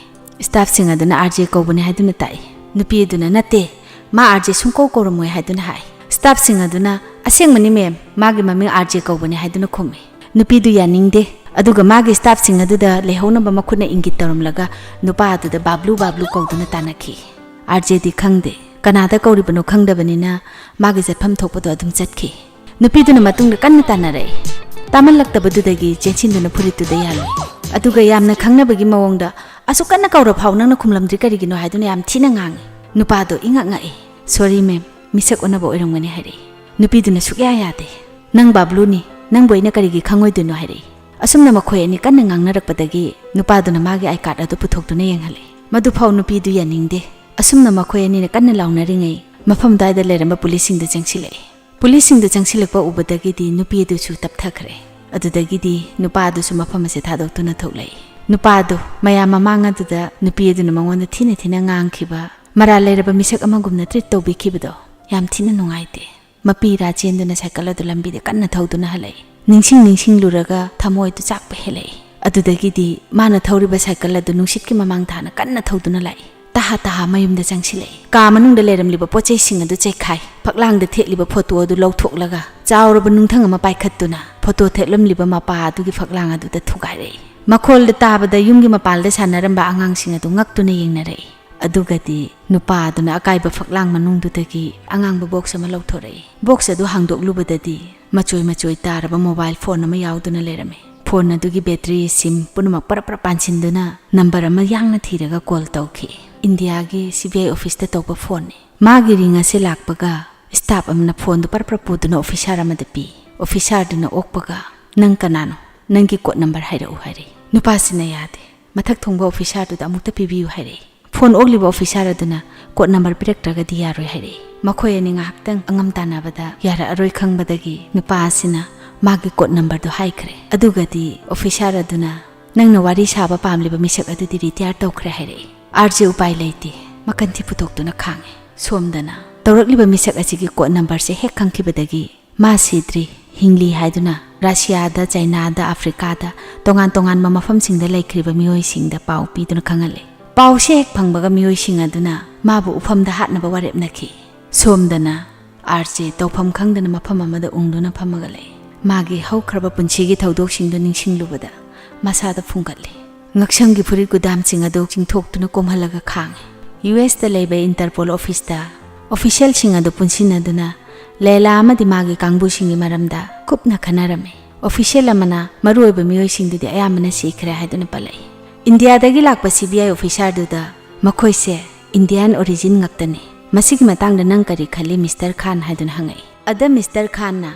ꯁ꯭ꯇꯥꯐꯁꯤꯡ ꯑꯗꯨꯅ ꯑꯥꯔ ꯖꯦ ꯀꯧꯕꯅꯤ ꯍꯥꯏꯗꯨꯅ ꯇꯥꯛꯏ꯫ ꯅꯨꯄꯤ ꯑꯗꯨꯅ ꯅꯠꯇꯦ, ꯃꯥ ꯑꯥꯔ ꯖꯦ ꯁꯨꯡꯀꯧ ꯀꯧꯔꯝꯃꯣꯏ ꯍꯥꯏꯗꯨꯅ ꯍꯥꯏ꯫ ꯁ꯭ꯇꯥꯐꯁꯤꯡ ꯑꯗꯨꯅ ꯑꯁꯦꯡꯕꯅꯤ ꯃꯦꯝ, ꯃꯥꯒꯤ ꯃꯃꯤꯡ ꯑꯥꯔ ꯖꯦ ꯀꯧꯕꯅꯤ ꯍꯥꯏꯗꯨꯅ ꯈꯨꯝꯃꯤ꯫ ꯅꯨꯄꯤꯗꯨ ꯌꯥꯅꯤꯡꯗꯦ꯫ ꯑꯗꯨꯒ ꯃꯥꯒꯤ ꯁ꯭ꯇꯥꯐꯁꯤꯡ ꯑꯗꯨꯗ ꯂꯩꯍꯧꯅꯕ ꯃꯈꯨꯠꯅ ꯏꯪꯒꯤꯠ ꯇꯧꯔꯝꯂꯒ ꯅꯨꯄꯥ ꯑꯗꯨꯗ ꯕꯥꯕ꯭ꯂꯨ ꯕꯥꯕ꯭ꯂꯨ ꯀꯧꯗꯨꯅ ꯇꯥꯟꯅꯈꯤ꯫ ꯑꯥꯔ ꯖꯦꯗꯤ ꯈꯪꯗꯦ, ꯀꯅꯥꯗ ꯀꯧꯔꯤꯕꯅꯣ ꯈꯪꯗꯕꯅꯤꯅ ꯃꯥꯒꯤ ꯆꯠꯐꯝ ꯊꯣꯛꯄꯗꯣ ꯑꯗꯨꯝ ꯆꯠꯈꯤ꯫ ꯅꯨꯄꯤꯗꯨꯅ ꯃꯇꯨꯡꯗ ꯀꯟꯅ ꯇꯥꯟꯅꯔꯛꯏ꯫ ꯇꯥꯃꯜꯂꯛꯇꯕꯗꯨꯗꯒꯤ ꯆꯦꯟꯁꯤꯟꯗꯨꯅ ꯐꯨꯔꯤꯠꯇꯨꯗ ꯌꯥꯜꯂꯨꯏ꯫ ꯑꯗꯨꯒ ꯌꯥꯝꯅ ꯈꯪꯅꯕꯒꯤ ꯃꯑꯣꯡꯗ, "ꯑꯁꯨꯛ ꯀꯟꯅ ꯀꯧꯔ ꯐꯥꯎ ꯅꯪꯅ ꯈꯨꯝꯂꯝꯗ꯭ꯔꯤ ꯀꯔꯤꯒꯤꯅꯣ?" ꯍꯥꯏꯗꯨꯅ ꯌꯥꯝ ꯊꯤꯅ ꯉꯥꯡꯉꯤ꯫ ꯅꯨꯄꯥꯗꯣ ꯏꯉꯛ ꯉꯛꯏ꯫ "ꯁꯣꯔꯤ ꯃꯦꯝ, ꯃꯤꯁꯛ ꯑꯣꯟꯅꯕ ꯑꯣꯏꯔꯝꯒꯅꯤ" ꯍꯥꯏꯔꯛꯏ꯫ ꯅꯨꯄꯤꯗꯨꯅ ꯁꯨꯛꯌꯥ ꯌꯥꯗꯦ꯫ "ꯅꯪ ꯕꯥꯕ꯭ꯂꯨꯅꯤ, ꯅꯪꯕꯨ ꯑꯩꯅ ꯀꯔꯤꯒꯤ ꯈꯪꯉꯣꯏꯗꯣꯏꯅꯣ?" ꯍꯥꯏꯔꯛꯏ꯫ ꯑꯁꯨꯝꯅ ꯃꯈꯣꯏ ꯑꯅꯤ ꯀꯟꯅ ꯉꯥꯡꯅꯔꯛꯄꯗꯒꯤ ꯅꯨꯄꯥꯗꯨꯅ ꯃꯥꯒꯤ ꯑꯥꯏ ꯀꯥꯔꯗ ꯑꯗꯨ ꯄꯨꯊꯣꯛꯇꯨꯅ ꯌꯦꯡꯍꯜꯂꯤ꯫ ꯃꯗꯨꯐꯥꯎ ꯅꯨꯄꯤꯗꯨ ꯌꯥꯅꯤꯡꯗꯦ꯫ ꯑꯁꯨꯝꯅ ꯃꯈꯣꯏ ꯑꯅꯤꯅ ꯀꯟꯅ ꯂꯥꯎꯅꯔꯤꯉꯩ ꯃꯐꯝ ꯑꯗꯨꯋꯥꯏꯗ ꯂꯩꯔꯝꯕ ꯄꯨꯂꯤꯁꯁꯤꯡꯗꯨ ꯆꯪꯁꯤꯜꯂꯛꯏ꯫ ꯄꯨꯂꯤꯁꯁꯤꯡꯗꯨ ꯆꯪꯁꯤꯜꯂꯛꯄ ꯎꯕꯗꯒꯤꯗꯤ ꯅꯨꯄꯤ ꯑꯗꯨꯁꯨ ꯇꯞꯊꯈ꯭ꯔꯦ꯫ ꯑꯗꯨꯗꯒꯤꯗꯤ ꯅꯨꯄꯥ ꯑꯗꯨꯁꯨ ꯃꯐꯝ ꯑꯁꯤ ꯊꯥꯗꯣꯛꯇꯨꯅ ꯊꯣꯛꯂꯛꯏ꯫ ꯅꯨꯄꯥ ꯑꯗꯨ ꯃꯌꯥꯝ ꯃꯃꯥꯡ ꯑꯗꯨꯗ ꯅꯨꯄꯤ ꯑꯗꯨꯅ ꯃꯉꯣꯟꯗ ꯊꯤꯅ ꯊꯤꯅ ꯉꯥꯡꯈꯤꯕ, ꯃꯔꯥꯜ ꯂꯩꯔꯕ ꯃꯤꯁꯛ ꯑꯃꯒꯨꯝꯅ ꯇ꯭ꯔꯤꯠ ꯇꯧꯕꯤꯈꯤꯕꯗꯣ, ꯌꯥꯝ ꯊꯤꯅ ꯅꯨꯡꯉꯥꯏꯇꯦ꯫ ꯃꯄꯤ ꯏꯔꯥ ꯆꯦꯟꯗꯨꯅ ꯁꯥꯏꯀꯜ ꯑꯗꯨ ꯂꯝꯕꯤꯗ ꯀꯟꯅ ꯊꯧꯗꯨꯅ ꯍꯜꯂꯛꯏ꯫ ꯅꯤꯡꯁꯤꯡ ꯅꯤꯡꯁꯤꯡꯂꯨꯔꯒ ꯊꯃꯣꯏꯗꯨ ꯆꯥꯛꯄ ꯍꯦꯜꯂꯛꯏ꯫ ꯑꯗꯨꯗꯒꯤꯗꯤ ꯃꯥꯅ ꯊꯧꯔꯤꯕ ꯁꯥꯏꯀꯜ ꯑꯗꯨ ꯅꯨꯡꯁꯤꯠꯀꯤ ꯃꯃꯥꯡ ꯊꯥꯅ ꯀꯟꯅ ꯊꯧꯗꯨꯅ ꯂꯥꯛꯏ꯫ ꯇꯍꯥ ꯇꯍꯥ ꯃꯌꯨꯝꯗ ꯆꯪꯁꯤꯜꯂꯛꯏ꯫ ꯀꯥ ꯃꯅꯨꯡꯗ ꯂꯩꯔꯝꯂꯤꯕ ꯄꯣꯠ ꯆꯩꯁꯤꯡ ꯑꯗꯨ ꯆꯩꯈꯥꯏ꯫ ꯐꯛꯂꯥꯡꯗ ꯊꯦꯠꯂꯤꯕ ꯐꯣꯇꯣ ꯑꯗꯨ ꯂꯧꯊꯣꯛꯂꯒ ꯆꯥꯎꯔꯕ ꯅꯨꯡꯊꯪ ꯑꯃ ꯄꯥꯏꯈꯠꯇꯨꯅ ꯐꯣꯇꯣ ꯊꯦꯠꯂꯝꯂꯤꯕ ꯃꯄꯥ ꯑꯗꯨꯒꯤ ꯐꯛꯂꯥꯡ ꯑꯗꯨꯗ ꯊꯨꯒꯥꯏꯔꯛꯏ꯫ ꯃꯈꯣꯜꯗ ꯇꯥꯕꯗ ꯌꯨꯝꯒꯤ ꯃꯄꯥꯜꯗ ꯁꯥꯟꯅꯔꯝꯕ ꯑꯉꯥꯡꯁꯤꯡ ꯑꯗꯨ ꯉꯛꯇꯨꯅ ꯌꯦꯡꯅꯔꯛꯏ꯫ ꯑꯗꯨꯒꯗꯤ ꯅꯨꯄꯥ ꯑꯗꯨꯅ ꯑꯀꯥꯏꯕ ꯐꯛꯂꯥꯡ ꯃꯅꯨꯡꯗꯨꯗꯒꯤ ꯑꯉꯥꯡꯕ ꯕꯣꯛꯁ ꯑꯃ ꯂꯧꯊꯣꯔꯛꯏ꯫ ꯕꯣꯛꯁ ꯑꯗꯨ ꯍꯥꯡꯗꯣꯛꯂꯨꯕꯗꯗꯤ ꯃꯆꯣꯏ ꯃꯆꯣꯏ ꯇꯥꯔꯕ ꯃꯣꯕꯥꯏꯜ ꯐꯣꯟ ꯑꯃ ꯌꯥꯎꯗꯨꯅ ꯂꯩꯔꯝꯃꯤ꯫ ꯐꯣꯟ ꯑꯗꯨꯒꯤ ꯕꯦꯇ꯭ꯔꯤ, ꯁꯤꯝ ꯄꯨꯝꯅꯃꯛ ꯄꯔꯞ ꯄꯔꯞ ꯄꯥꯟꯁꯤꯟꯗꯨꯅ ꯅꯝꯕꯔ ꯑꯃ ꯌꯥꯡꯅ ꯊꯤꯔꯒ ꯀꯣꯜ ꯇꯧꯈꯤ꯫ ꯏꯟꯗꯤꯌꯥꯒꯤ ꯁꯤ ꯕꯤ ꯑꯥꯏ ꯑꯣꯐꯤꯁꯇ ꯇꯧꯕ ꯐꯣꯟꯅꯤ꯫ ꯃꯥꯒꯤ ꯔꯤꯡ ꯑꯁꯤ ꯂꯥꯛꯄꯒ ꯁ꯭ꯇꯥꯐ ꯑꯃꯅ ꯐꯣꯟꯗꯨ ꯄꯔꯞ ꯄꯔꯞ ꯄꯨꯗꯨꯅ ꯑꯣꯐꯤꯁꯥꯔ ꯑꯃꯗ ꯄꯤ꯫ ꯑꯣꯐꯤꯁꯥꯔꯗꯨꯅ ꯑꯣꯛꯄꯒ, "ꯅꯪ ꯀꯅꯥꯅꯣ? ꯅꯪꯒꯤ ꯀꯣꯗ ꯅꯝꯕꯔ ꯍꯥꯏꯔꯛꯎ" ꯍꯥꯏꯔꯛꯏ꯫ ꯅꯨꯄꯥꯁꯤꯅ ꯌꯥꯗꯦ꯫ "ꯃꯊꯛ ꯊꯣꯡꯕ ꯑꯣꯐꯤꯁꯥꯔꯗꯨꯗ ꯑꯃꯨꯛꯇ ꯄꯤꯕꯤꯌꯨ" ꯍꯥꯏꯔꯛꯏ꯫ ꯐꯣꯟ ꯑꯣꯛꯂꯤꯕ ꯑꯣꯐꯤꯁꯥꯔ ꯑꯗꯨꯅ, "ꯀꯣꯗ ꯅꯝꯕꯔ ꯄꯤꯔꯛꯇ꯭ꯔꯒꯗꯤ ꯌꯥꯔꯣꯏ" ꯍꯥꯏꯔꯛꯏ꯫ ꯃꯈꯣꯏ ꯑꯅꯤ ꯉꯥꯏꯍꯥꯛꯇꯪ ꯑꯉꯝ ꯇꯥꯟꯅꯕꯗ ꯌꯥꯔꯛꯑꯔꯣꯏ ꯈꯪꯕꯗꯒꯤ ꯅꯨꯄꯥ ꯑꯁꯤꯅ ꯃꯥꯒꯤ ꯀꯣꯗ ꯅꯝꯕꯔꯗꯨ ꯍꯥꯏꯈ꯭ꯔꯦ꯫ ꯑꯗꯨꯒꯗꯤ ꯑꯣꯐꯤꯁꯥꯔ ꯑꯗꯨꯅ, "ꯅꯪꯅ ꯋꯥꯔꯤ ꯁꯥꯕ ꯄꯥꯝꯂꯤꯕ ꯃꯤꯁꯛ ꯑꯗꯨꯗꯤ ꯔꯤꯇꯥꯌꯔ ꯇꯧꯈ꯭ꯔꯦ" ꯍꯥꯏꯔꯛꯏ꯫ ꯑꯥꯔ ꯖꯦ ꯎꯄꯥꯏ ꯂꯩꯇꯦ꯫ ꯃꯀꯟ ꯊꯤ ꯄꯨꯊꯣꯛꯇꯨꯅ ꯈꯥꯡꯉꯤ꯫ ꯁꯣꯝꯗꯅ ꯇꯧꯔꯛꯂꯤꯕ ꯃꯤꯁꯛ ꯑꯁꯤꯒꯤ ꯀꯣꯗ ꯅꯝꯕꯔꯁꯦ ꯍꯦꯛ ꯈꯪꯈꯤꯕꯗꯒꯤ ꯃꯥ ꯁꯤꯗ꯭ꯔꯤ, ꯍꯤꯡꯂꯤ ꯍꯥꯏꯗꯨꯅ ꯔꯁꯤꯌꯥꯗ, ꯆꯥꯏꯅꯥꯗ, ꯑꯐ꯭ꯔꯤꯀꯥꯗ, ꯇꯣꯉꯥꯟ ꯇꯣꯉꯥꯟꯕ ꯃꯐꯝꯁꯤꯡꯗ ꯂꯩꯈ꯭ꯔꯤꯕ ꯃꯤꯑꯣꯏꯁꯤꯡꯗ ꯄꯥꯎ ꯄꯤꯗꯨꯅ ꯈꯪꯍꯜꯂꯤ꯫ ꯄꯥꯎꯁꯦ ꯍꯦꯛ ꯐꯪꯕꯒ ꯃꯤꯑꯣꯏꯁꯤꯡ ꯑꯗꯨꯅ ꯃꯥꯕꯨ ꯎꯐꯝꯗ ꯍꯥꯠꯅꯕ ꯋꯥꯔꯦꯞꯅꯈꯤ꯫ ꯁꯣꯝꯗꯅ ꯑꯥꯔ ꯖꯦ ꯇꯧꯐꯝ ꯈꯪꯗꯅ ꯃꯐꯝ ꯑꯃꯗ ꯎꯪꯗꯨꯅ ꯐꯝꯃꯒ ꯂꯩ꯫ ꯃꯥꯒꯤ ꯍꯧꯈ꯭ꯔꯕ ꯄꯨꯟꯁꯤꯒꯤ ꯊꯧꯗꯣꯛꯁꯤꯡꯗꯨ ꯅꯤꯡꯁꯤꯡꯂꯨꯕꯗ ꯃꯁꯥꯗ ꯐꯨꯡꯒꯠꯂꯤ꯫ ꯉꯛꯁꯝꯒꯤ ꯐꯨꯔꯤꯠ ꯀꯨꯗꯥꯝꯁꯤꯡ ꯑꯗꯨ ꯆꯤꯡꯊꯣꯛꯇꯨꯅ ꯀꯣꯝꯍꯜꯂꯒ ꯈꯥꯡꯉꯤ꯫ ꯌꯨ ꯑꯦꯁꯇ ꯂꯩꯕ ꯏꯟꯇꯔꯄꯣꯜ ꯑꯣꯐꯤꯁꯇ ꯑꯣꯐꯤꯁꯤꯌꯦꯜꯁꯤꯡ ꯑꯗꯨ ꯄꯨꯟꯁꯤꯟꯅꯗꯨꯅ ꯂꯦꯂꯥ ꯑꯃꯗꯤ ꯃꯥꯒꯤ ꯀꯥꯡꯕꯨꯁꯤꯡꯒꯤ ꯃꯔꯝꯗ ꯀꯨꯞꯅ ꯈꯟꯅꯔꯝꯃꯤ꯫ ꯑꯣꯐꯤꯁꯤꯌꯦꯜ ꯑꯃꯅ ꯃꯔꯨꯑꯣꯏꯕ ꯃꯤꯑꯣꯏꯁꯤꯡꯗꯨꯗꯤ ꯑꯌꯥꯝꯕꯅ ꯁꯤꯈ꯭ꯔꯦ ꯍꯥꯏꯗꯨꯅ ꯄꯜꯂꯛꯏ꯫ ꯏꯟꯗꯤꯌꯥꯗꯒꯤ ꯂꯥꯛꯄ ꯁꯤ ꯕꯤ ꯑꯥꯏ ꯑꯣꯐꯤꯁꯥꯔꯗꯨꯗ, "ꯃꯈꯣꯏꯁꯦ ꯏꯟꯗꯤꯌꯥꯟ ꯑꯣꯔꯤꯖꯤꯟ ꯉꯥꯛꯇꯅꯤ꯫ ꯃꯁꯤꯒꯤ ꯃꯇꯥꯡꯗ ꯅꯪ ꯀꯔꯤ ꯈꯜꯂꯤ, ꯃꯤꯁꯇꯔ ꯈꯥꯟ?" ꯍꯥꯏꯗꯨꯅ ꯍꯪꯉꯛꯏ꯫ ꯑꯗ ꯃꯤꯁꯇꯔ ꯈꯥꯟꯅ,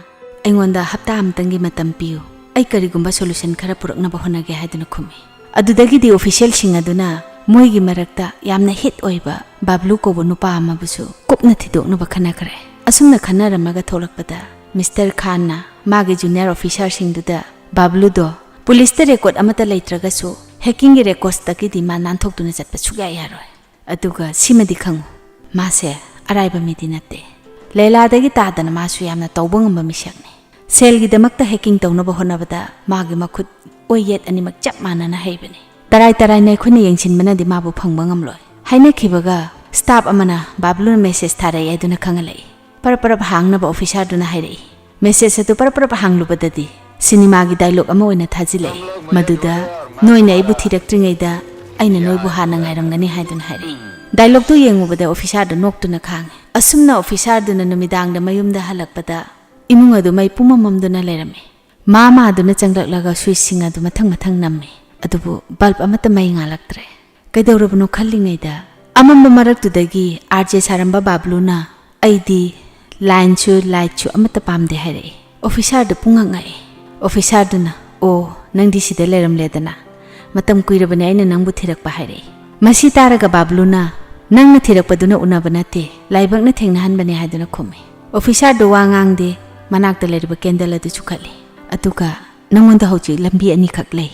"ꯑꯩꯉꯣꯟꯗ ꯍꯞꯇꯥ ꯑꯃꯇꯪꯒꯤ ꯃꯇꯝ ꯄꯤꯌꯨ, ꯑꯩ ꯀꯔꯤꯒꯨꯝꯕ ꯁꯣꯂꯨꯁꯟ ꯈꯔ ꯄꯨꯔꯛꯅꯕ ꯍꯣꯠꯅꯒꯦ" ꯍꯥꯏꯗꯨꯅ ꯈꯨꯝꯃꯤ꯫ ꯑꯗꯨꯗꯒꯤꯗꯤ ꯑꯣꯐꯤꯁꯤꯌꯦꯜꯁꯤꯡ ꯑꯗꯨꯅ ꯃꯣꯏꯒꯤ ꯃꯔꯛꯇ ꯌꯥꯝꯅ ꯍꯤꯠ ꯑꯣꯏꯕ ꯕꯥꯕ꯭ꯂꯨ ꯀꯧꯕ ꯅꯨꯄꯥ ꯑꯃꯕꯨꯁꯨ ꯀꯨꯞꯅ ꯊꯤꯗꯣꯛꯅꯕ ꯈꯟꯅꯈ꯭ꯔꯦ꯫ ꯑꯁꯨꯝꯅ ꯈꯟꯅꯔꯝꯃꯒ ꯊꯣꯛꯂꯛꯄꯗ ꯃꯤꯁꯇꯔ ꯈꯥꯟꯅ ꯃꯥꯒꯤ ꯖꯨꯅꯤꯌꯔ ꯑꯣꯐꯤꯁꯥꯔꯁꯤꯡꯗꯨꯗ, "ꯕꯥꯕ꯭ꯂꯨꯗꯣ ꯄꯨꯂꯤꯁꯇ ꯔꯦꯀꯣꯔꯗ ꯑꯃꯠꯇ ꯂꯩꯇ꯭ꯔꯒꯁꯨ ꯍꯦꯀꯤꯡꯒꯤ ꯔꯦꯀꯣꯔꯗꯁꯇꯒꯤꯗꯤ ꯃꯥ ꯅꯥꯟꯊꯣꯛꯇꯨꯅ ꯆꯠꯄ ꯁꯨꯛꯌꯥ ꯌꯥꯔꯣꯏ꯫ ꯑꯗꯨꯒ ꯁꯤꯃꯗꯤ ꯈꯪꯉꯨ, ꯃꯥꯁꯦ ꯑꯔꯥꯏꯕ ꯃꯤꯗꯤ ꯅꯠꯇꯦ꯫ ꯂꯦꯂꯥꯗꯒꯤ ꯇꯥꯗꯅ ꯃꯥꯁꯨ ꯌꯥꯝꯅ ꯇꯧꯕ ꯉꯝꯕ ꯃꯤꯁꯛꯅꯤ꯫ ꯁꯦꯜꯒꯤꯗꯃꯛꯇ hacking ꯇꯧꯅꯕ ꯍꯣꯠꯅꯕꯗ ꯃꯥꯒꯤ ꯃꯈꯨꯠ ꯑꯣꯏ ꯌꯦꯠ ꯑꯅꯤꯃꯛ ꯆꯞ ꯃꯥꯟꯅꯅ ꯍꯩꯕꯅꯤ꯫ ꯇꯔꯥꯏ ꯇꯔꯥꯏꯅ ꯑꯩꯈꯣꯏꯅ ꯌꯦꯡꯁꯤꯟꯕꯅꯗꯤ ꯃꯥꯕꯨ ꯐꯪꯕ ꯉꯝꯂꯣꯏ꯫ ꯍꯥꯏꯅꯈꯤꯕꯒ staff ꯑꯃꯅ ꯕꯥꯕ꯭ꯂꯨꯅ message ꯊꯥꯔꯛꯏ ꯍꯥꯏꯗꯨꯅ ꯈꯪꯍꯜꯂꯛꯏ꯫ ꯄꯔꯞ ꯄꯔꯞ ꯍꯥꯡꯅꯕ officerꯗꯨꯅ ꯍꯥꯏꯔꯛꯏ꯫ Message ꯑꯗꯨ ꯄꯔꯞ ꯄꯔꯞ ꯍꯥꯡꯂꯨꯕꯗꯗꯤ ꯁꯤꯅꯦꯃꯥꯒꯤ dialogue ꯑꯃ ꯑꯣꯏꯅ ꯊꯥꯖꯤꯜꯂꯛꯏ, ꯃꯗꯨꯗ "ꯅꯣꯏꯅ ꯑꯩꯕꯨ ꯊꯤꯔꯛꯇ꯭ꯔꯤꯉꯩꯗ ꯑꯩꯅ ꯅꯣꯏꯕꯨ ꯍꯥꯟꯅ ꯉꯥꯏꯔꯝꯒꯅꯤ" ꯍꯥꯏꯗꯨꯅ ꯍꯥꯏꯔꯛꯏ꯫ Dialogueꯗꯨ ꯌꯦꯡꯉꯨꯕꯗ officerꯗꯨ ꯅꯣꯛꯇꯨꯅ ꯈꯥꯡꯉꯤ꯫ ꯑꯁꯨꯝꯅ officerꯗꯨꯅ ꯅꯨꯃꯤꯗꯥꯡꯗ ꯃꯌꯨꯝꯗ ꯍꯜꯂꯛꯄꯗ ꯏꯃꯨꯡ ꯑꯗꯨ ꯃꯩ ꯄꯨꯝꯃꯝ ꯃꯝꯗꯨꯅ ꯂꯩꯔꯝꯃꯤ꯫ ꯃꯥ ꯃꯥꯗꯨꯅ ꯆꯪꯂꯛꯂꯒ switchꯁꯤꯡ ꯑꯗꯨ ꯃꯊꯪ ꯃꯊꯪ ꯅꯝꯃꯤ, ꯑꯗꯨꯕꯨ bulb ꯑꯃꯠꯇ ꯃꯩ ꯉꯥꯜꯂꯛꯇ꯭ꯔꯦ꯫ ꯀꯩꯗꯧꯔꯕꯅꯣ ꯈꯜꯂꯤꯉꯩꯗ ꯑꯃꯝꯕ ꯃꯔꯛꯇꯨꯗꯒꯤ ꯑꯥꯔ ꯖꯦ ꯁꯥꯔꯝꯕ ꯕꯥꯕ꯭ꯂꯨꯅ "ꯑꯩꯗꯤ lineꯁꯨ lightꯁꯨ ꯑꯃꯠꯇ ꯄꯥꯝꯗꯦ" ꯍꯥꯏꯔꯛꯏ꯫ Officerꯗꯨ ꯄꯨꯡꯉꯛ ꯉꯛꯏ꯫ Officerꯗꯨꯅ "ꯑꯣ, ꯅꯪꯗꯤ ꯁꯤꯗ ꯂꯩꯔꯝꯂꯦꯗꯅ꯫ ꯃꯇꯝ ꯀꯨꯏꯔꯕꯅꯤ ꯑꯩꯅ ꯅꯪꯕꯨ ꯊꯤꯔꯛꯄ" ꯍꯥꯏꯔꯛꯏ꯫ ꯃꯁꯤ ꯇꯥꯔꯒ ꯕꯥꯕ꯭ꯂꯨꯅ "ꯅꯪꯅ ꯊꯤꯔꯛꯄꯗꯨꯅ ꯎꯅꯕ ꯅꯠꯇꯦ, ꯂꯥꯏꯕꯛꯅ ꯊꯦꯡꯅꯍꯟꯕꯅꯤ" ꯍꯥꯏꯗꯨꯅ ꯈꯨꯝꯃꯤ꯫ Officerꯗꯨ ꯋꯥ ꯉꯥꯡꯗꯦ, ꯃꯅꯥꯛꯇ ꯂꯩꯔꯤꯕ candle ꯑꯗꯨ ꯆꯨꯈꯠꯂꯤ꯫ ꯑꯗꯨꯒ "ꯅꯉꯣꯟꯗ ꯍꯧꯖꯤꯛ ꯂꯝꯕꯤ ꯑꯅꯤꯈꯛ ꯂꯩ꯫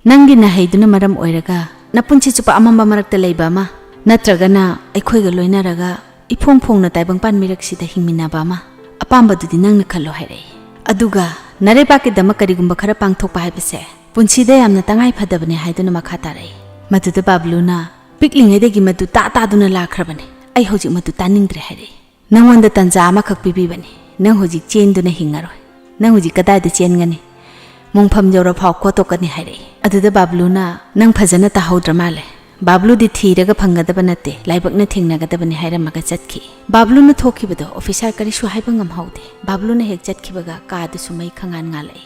ꯅꯪꯒꯤ ꯅꯍꯩꯗꯨꯅ ꯃꯔꯝ ꯑꯣꯏꯔꯒ ꯅꯄꯨꯟꯁꯤ ꯆꯨꯞꯄ ꯑꯃꯝꯕ ꯃꯔꯛꯇ ꯂꯩꯕ ꯑꯃ, ꯅꯠꯇ꯭ꯔꯒꯅ ꯑꯩꯈꯣꯏꯒ ꯂꯣꯏꯅꯔꯒ ꯏꯐꯣꯡ ꯐꯣꯡꯅ ꯇꯥꯏꯕꯪꯄꯥꯟ ꯃꯤꯔꯛꯁꯤꯗ ꯍꯤꯡꯃꯤꯟꯅꯕ ꯑꯃ꯫ ꯑꯄꯥꯝꯕꯗꯨꯗꯤ ꯅꯪꯅ ꯈꯜꯂꯣ" ꯍꯥꯏꯔꯛꯏ꯫ ꯑꯗꯨꯒ "ꯅꯔꯩꯕꯥꯛꯀꯤꯗꯃꯛ ꯀꯔꯤꯒꯨꯝꯕ ꯈꯔ ꯄꯥꯡꯊꯣꯛꯄ ꯍꯥꯏꯕꯁꯦ ꯄꯨꯟꯁꯤꯗ ꯌꯥꯝꯅ ꯇꯉꯥꯏ ꯐꯗꯕꯅꯤ" ꯍꯥꯏꯗꯨꯅ ꯃꯈꯥ ꯇꯥꯔꯛꯏ꯫ ꯃꯗꯨꯗ ꯕꯥꯕ꯭ꯂꯨꯅ "ꯄꯤꯛꯂꯤꯉꯩꯗꯒꯤ ꯃꯗꯨ ꯇꯥ ꯇꯥꯗꯨꯅ ꯂꯥꯛꯈ꯭ꯔꯕꯅꯤ, ꯑꯩ ꯍꯧꯖꯤꯛ ꯃꯗꯨ ꯇꯥꯅꯤꯡꯗ꯭ꯔꯦ" ꯍꯥꯏꯔꯛꯏ꯫ "ꯅꯉꯣꯟꯗ ꯇꯟꯖꯥ ꯑꯃꯈꯛ ꯄꯤꯕꯤꯕꯅꯤ, ꯅꯪ ꯍꯧꯖꯤꯛ ꯆꯦꯟꯗꯨꯅ ꯍꯤꯡꯉꯔꯣꯏ꯫ ꯅꯪ ꯍꯧꯖꯤꯛ ꯀꯗꯥꯏꯗ ꯆꯦꯟꯒꯅꯤ? ꯃꯣꯡꯐꯝ ꯌꯧꯔꯐꯥꯎ ꯀꯣꯠꯇꯣꯛꯀꯅꯤ" ꯍꯥꯏꯔꯛꯏ꯫ ꯑꯗꯨꯗ ꯕꯥꯕ꯭ꯂꯨꯅ "ꯅꯪ ꯐꯖꯅ ꯇꯥꯍꯧꯗ꯭ꯔ ꯃꯥꯜꯂꯦ꯫ ꯕꯥꯕ꯭ꯂꯨꯗꯤ ꯊꯤꯔꯒ ꯐꯪꯒꯗꯕ ꯅꯠꯇꯦ, ꯂꯥꯏꯕꯛꯅ ꯊꯦꯡꯅꯒꯗꯕꯅꯤ" ꯍꯥꯏꯔꯝꯃꯒ ꯆꯠꯈꯤ꯫ ꯕꯥꯕ꯭ꯂꯨꯅ ꯊꯣꯛꯈꯤꯕꯗꯣ officer ꯀꯔꯤꯁꯨ ꯍꯥꯏꯕ ꯉꯝꯍꯧꯗꯦ꯫ ꯕꯥꯕ꯭ꯂꯨꯅ ꯍꯦꯛ ꯆꯠꯈꯤꯕꯒ ꯀꯥꯗꯨꯁꯨ ꯃꯩ ꯈꯪꯉꯥꯟ ꯉꯥꯜꯂꯛꯏ꯫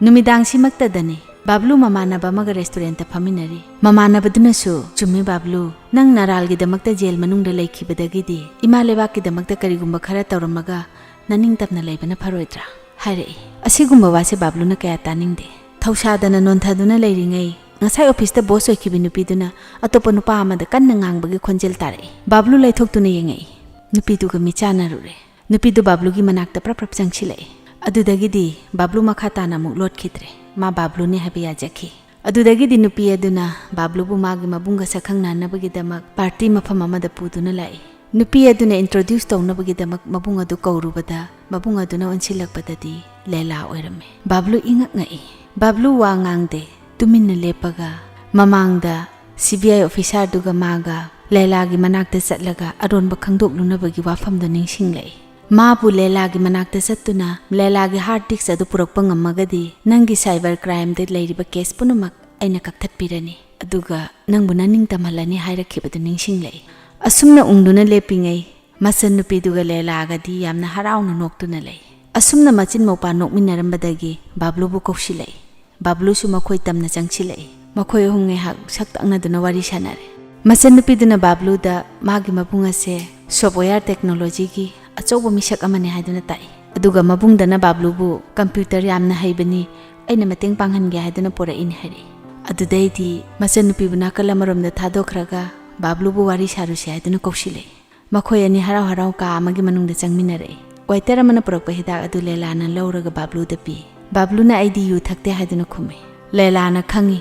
ꯅꯨꯃꯤꯗꯥꯡꯁꯤꯃꯛꯇꯗꯅꯤ ꯕꯥꯕ꯭ꯂꯨ ꯃꯃꯥꯟꯅꯕ ꯑꯃꯒ restaurantꯇ ꯐꯝꯃꯤꯟꯅꯔꯤ꯫ ꯃꯃꯥꯟꯅꯕꯗꯨꯅꯁꯨ "ꯆꯨꯝꯃꯤ ꯕꯥꯕ꯭ꯂꯨ, ꯅꯪ ꯅꯔꯥꯜꯒꯤꯗꯃꯛꯇ ꯖꯦꯜ ꯃꯅꯨꯡꯗ ꯂꯩꯈꯤꯕꯗꯒꯤꯗꯤ ꯏꯃꯥ ꯂꯩꯕꯥꯛꯀꯤꯗꯃꯛꯇ ꯀꯔꯤꯒꯨꯝꯕ ꯈꯔ ꯇꯧꯔꯝꯃꯒ ꯅꯅꯤꯡꯇꯝꯅ ꯂꯩꯕꯅ ꯐꯔꯣꯏꯗ꯭ꯔꯥ?" ꯍꯥꯏꯔꯛꯏ꯫ ꯑꯁꯤꯒꯨꯝꯕ ꯋꯥꯁꯦ ꯕꯥꯕ꯭ꯂꯨꯅ ꯀꯌꯥ ꯇꯥꯅꯤꯡꯗꯦ꯫ ꯊꯧꯁꯥꯗꯅ ꯅꯣꯟꯊꯗꯨꯅ ꯂꯩꯔꯤꯉꯩ ꯉꯁꯥꯏ officeꯇ boss ꯑꯣꯏꯈꯤꯕ ꯅꯨꯄꯤꯗꯨꯅ ꯑꯇꯣꯞꯄ ꯅꯨꯄꯥ ꯑꯃꯗ ꯀꯟꯅ ꯉꯥꯡꯕꯒꯤ ꯈꯣꯟꯖꯦꯜ ꯇꯥꯔꯛꯏ꯫ ꯕꯥꯕ꯭ꯂꯨ ꯂꯩꯊꯣꯛꯇꯨꯅ ꯌꯦꯡꯉꯛꯏ꯫ ꯅꯨꯄꯤꯗꯨꯒ ꯃꯤꯆꯥꯟꯅꯔꯨꯔꯦ꯫ ꯅꯨꯄꯤꯗꯨ ꯕꯥꯕ꯭ꯂꯨꯒꯤ ꯃꯅꯥꯛꯇ ꯄ꯭ꯔꯞ ꯄ꯭ꯔꯞ ꯆꯪꯁꯤꯜꯂꯛꯏ꯫ ꯑꯗꯨꯗꯒꯤꯗꯤ ꯕꯥꯕ꯭ꯂꯨ ꯃꯈꯥ ꯇꯥꯅ ꯑꯃꯨꯛ ꯂꯣꯠꯈꯤꯗ꯭ꯔꯦ꯫ ꯃꯥ ꯕꯥꯕ꯭ꯂꯨꯅꯤ ꯍꯥꯏꯕ ꯌꯥꯖꯈꯤ꯫ ꯑꯗꯨꯗꯒꯤꯗꯤ ꯅꯨꯄꯤ ꯑꯗꯨꯅ ꯕꯥꯕ꯭ꯂꯨꯕꯨ ꯃꯥꯒꯤ ꯃꯕꯨꯡꯒ ꯁꯛꯈꯪꯅꯅꯕꯒꯤꯗꯃꯛ party ꯃꯐꯝ ꯑꯃꯗ ꯄꯨꯗꯨꯅ ꯂꯥꯛꯏ꯫ ꯅꯨꯄꯤ ꯑꯗꯨꯅ introduce ꯇꯧꯅꯕꯒꯤꯗꯃꯛ ꯃꯕꯨꯡ ꯑꯗꯨ ꯀꯧꯔꯨꯕꯗ, ꯃꯕꯨꯡ ꯑꯗꯨꯅ ꯑꯣꯟꯁꯤꯜꯂꯛꯄꯗꯗꯤ ꯂꯦꯂꯥ ꯑꯣꯏꯔꯝꯃꯤ꯫ ꯕꯥꯕ꯭ꯂꯨ ꯏꯉꯛ ꯉꯛꯏ꯫ ꯕꯥꯕ꯭ꯂꯨ ꯋꯥ ꯉꯥꯡꯗꯦ, ꯇꯨꯃꯤꯟꯅ ꯂꯦꯞꯄꯒ ꯃꯃꯥꯡꯗ CBI officerꯗꯨꯒ ꯃꯥꯒ ꯂꯦꯂꯥꯒꯤ ꯃꯅꯥꯛꯇ ꯆꯠꯂꯒ ꯑꯔꯣꯟꯕ ꯈꯪꯗꯣꯛꯂꯨꯅꯕꯒꯤ ꯋꯥꯐꯝꯗꯨ ꯅꯤꯡꯁꯤꯡꯂꯛꯏ꯫ ꯃꯥꯕꯨ ꯂꯦꯂꯥꯒꯤ ꯃꯅꯥꯛꯇ ꯆꯠꯇꯨꯅ ꯂꯦꯂꯥꯒꯤ hard disk ꯑꯗꯨ ꯄꯨꯔꯛꯄ ꯉꯝꯃꯒꯗꯤ, ꯅꯪꯒꯤ cyber crimeꯗ ꯂꯩꯔꯤꯕ case ꯄꯨꯝꯅꯃꯛ ꯑꯩꯅ ꯀꯛꯊꯠꯄꯤꯔꯅꯤ, ꯑꯗꯨꯒ ꯅꯪꯕꯨ ꯅꯅꯤꯡ ꯇꯝꯍꯜꯂꯅꯤ ꯍꯥꯏꯔꯛꯈꯤꯕꯗꯨ ꯅꯤꯡꯁꯤꯡꯂꯛꯏ꯫ ꯑꯁꯨꯝꯅ ꯎꯪꯗꯨꯅ ꯂꯦꯞꯄꯤꯉꯩ, ꯃꯆꯟꯅꯨꯄꯤꯗꯨꯒ ꯂꯦꯂꯥꯒꯗꯤ ꯌꯥꯝꯅ ꯍꯔꯥꯎꯅ ꯅꯣꯛꯇꯨꯅ ꯂꯩ꯫ ꯑꯁꯨꯝꯅ ꯃꯆꯤꯟ ꯃꯧꯄꯥ ꯅꯣꯛꯃꯤꯟꯅꯔꯝꯕꯗꯒꯤ ꯕꯥꯕ꯭ꯂꯨꯕꯨ ꯀꯧꯁꯤꯜꯂꯛꯏ꯫ ꯕꯥꯕ꯭ꯂꯨꯁꯨ ꯃꯈꯣꯏ ꯇꯝꯅ ꯆꯪꯁꯤꯜꯂꯛꯏ꯫ ꯃꯈꯣꯏ ꯑꯍꯨꯝ ꯉꯥꯏꯍꯥꯛ ꯁꯛ ꯇꯛꯅꯗꯨꯅ ꯋꯥꯔꯤ ꯁꯥꯟꯅꯔꯦ꯫ ꯃꯆꯟꯅꯨꯄꯤꯗꯨꯅ ꯕꯥꯕ꯭ꯂꯨꯗ ꯃꯥꯒꯤ ꯃꯕꯨꯡ ꯑꯁꯦ software technologyꯒꯤ ꯑꯆꯧꯕ ꯃꯤꯁꯛ ꯑꯃꯅꯤ ꯍꯥꯏꯗꯨꯅ ꯇꯥꯛꯏ꯫ ꯑꯗꯨꯒ ꯃꯕꯨꯡꯗꯅ ꯕꯥꯕ꯭ꯂꯨꯕꯨ computer ꯌꯥꯝꯅ ꯍꯩꯕꯅꯤ, ꯑꯩꯅ ꯃꯇꯦꯡ ꯄꯥꯡꯍꯟꯒꯦ ꯍꯥꯏꯗꯨꯅ ꯄꯨꯔꯛꯏꯅꯤ ꯍꯥꯏꯔꯛꯏ꯫ ꯑꯗꯨꯗꯩꯗꯤ ꯃꯆꯟꯅꯨꯄꯤꯕꯨ ꯅꯥꯀꯜ ꯑꯃꯔꯣꯝꯗ ꯊꯥꯗꯣꯛꯈ꯭ꯔꯒ ꯕꯥꯕ꯭ꯂꯨꯕꯨ ꯋꯥꯔꯤ ꯁꯥꯔꯨꯁꯤ ꯍꯥꯏꯗꯨꯅ ꯀꯧꯁꯤꯜꯂꯛꯏ꯫ ꯃꯈꯣꯏ ꯑꯅꯤ ꯍꯔꯥꯎ ꯍꯔꯥꯎ ꯀꯥ ꯑꯃꯒꯤ ꯃꯅꯨꯡꯗ ꯆꯪꯃꯤꯟꯅꯔꯛꯏ꯫ Waiter ꯑꯃꯅ ꯄꯨꯔꯛꯄ ꯍꯤꯗꯥꯛ ꯑꯗꯨ ꯂꯦꯂꯥꯅ ꯂꯧꯔꯒ ꯕꯥꯕ꯭ꯂꯨꯗ ꯄꯤ꯫ ꯕꯥꯕ꯭ꯂꯨꯅ "ꯑꯩꯗꯤ ꯌꯨ ꯊꯛꯇꯦ" ꯍꯥꯏꯗꯨꯅ ꯈꯨꯝꯃꯤ꯫ ꯂꯦꯂꯥꯅ ꯈꯪꯏ,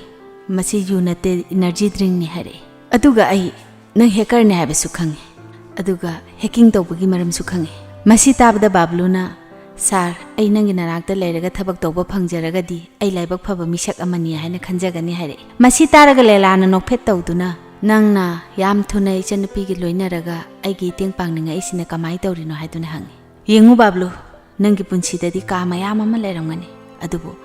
ꯃꯁꯤ ꯌꯨ ꯅꯠꯇꯦ, energy drinkꯅꯤ ꯍꯥꯏꯔꯛꯏ꯫ ꯑꯗꯨꯒ ꯑꯩ ꯅꯪ hackerꯅꯤ ꯍꯥꯏꯕꯁꯨ ꯈꯪꯏ, ꯑꯗꯨꯒ hacking ꯇꯧꯕꯒꯤ ꯃꯔꯝꯁꯨ ꯈꯪꯏ꯫ ꯃꯁꯤ ꯇꯥꯕꯗ ꯕꯥꯕ꯭ꯂꯨꯅ, "Sir, ꯑꯩ ꯅꯪꯒꯤ ꯅꯅꯥꯛꯇ ꯂꯩꯔꯒ ꯊꯕꯛ ꯇꯧꯕ ꯐꯪꯖꯔꯒꯗꯤ ꯑꯩ ꯂꯥꯏꯕꯛ ꯐꯕ ꯃꯤꯁꯛ ꯑꯃꯅꯤ" ꯍꯥꯏꯅ ꯈꯟꯖꯒꯅꯤ ꯍꯥꯏꯔꯛꯏ꯫ ꯃꯁꯤ ꯇꯥꯔꯒ ꯂꯦꯂꯥꯅ ꯅꯣꯛꯐꯦꯠ ꯇꯧꯗꯨꯅ, "ꯅꯪꯅ ꯌꯥꯝ ꯊꯨꯅ ꯏꯆꯟꯅꯨꯄꯤꯒ ꯂꯣꯏꯅꯔꯒ ꯑꯩꯒꯤ ꯏꯇꯦꯡ ꯄꯥꯡꯅꯤꯡꯉꯛꯏꯁꯤꯅ ꯀꯃꯥꯏ ꯇꯧꯔꯤꯅꯣ?" ꯍꯥꯏꯗꯨꯅ ꯍꯪꯉꯤ꯫ "ꯌꯦꯡꯉꯨ ꯕꯥꯕ꯭ꯂꯨ, ꯅꯪꯒꯤ ꯄꯨꯟꯁꯤꯗꯗꯤ ꯀꯥ ꯃꯌꯥꯝ ꯑꯃ ꯂꯩꯔꯝꯒꯅꯤ, ꯑꯗꯨꯕꯨ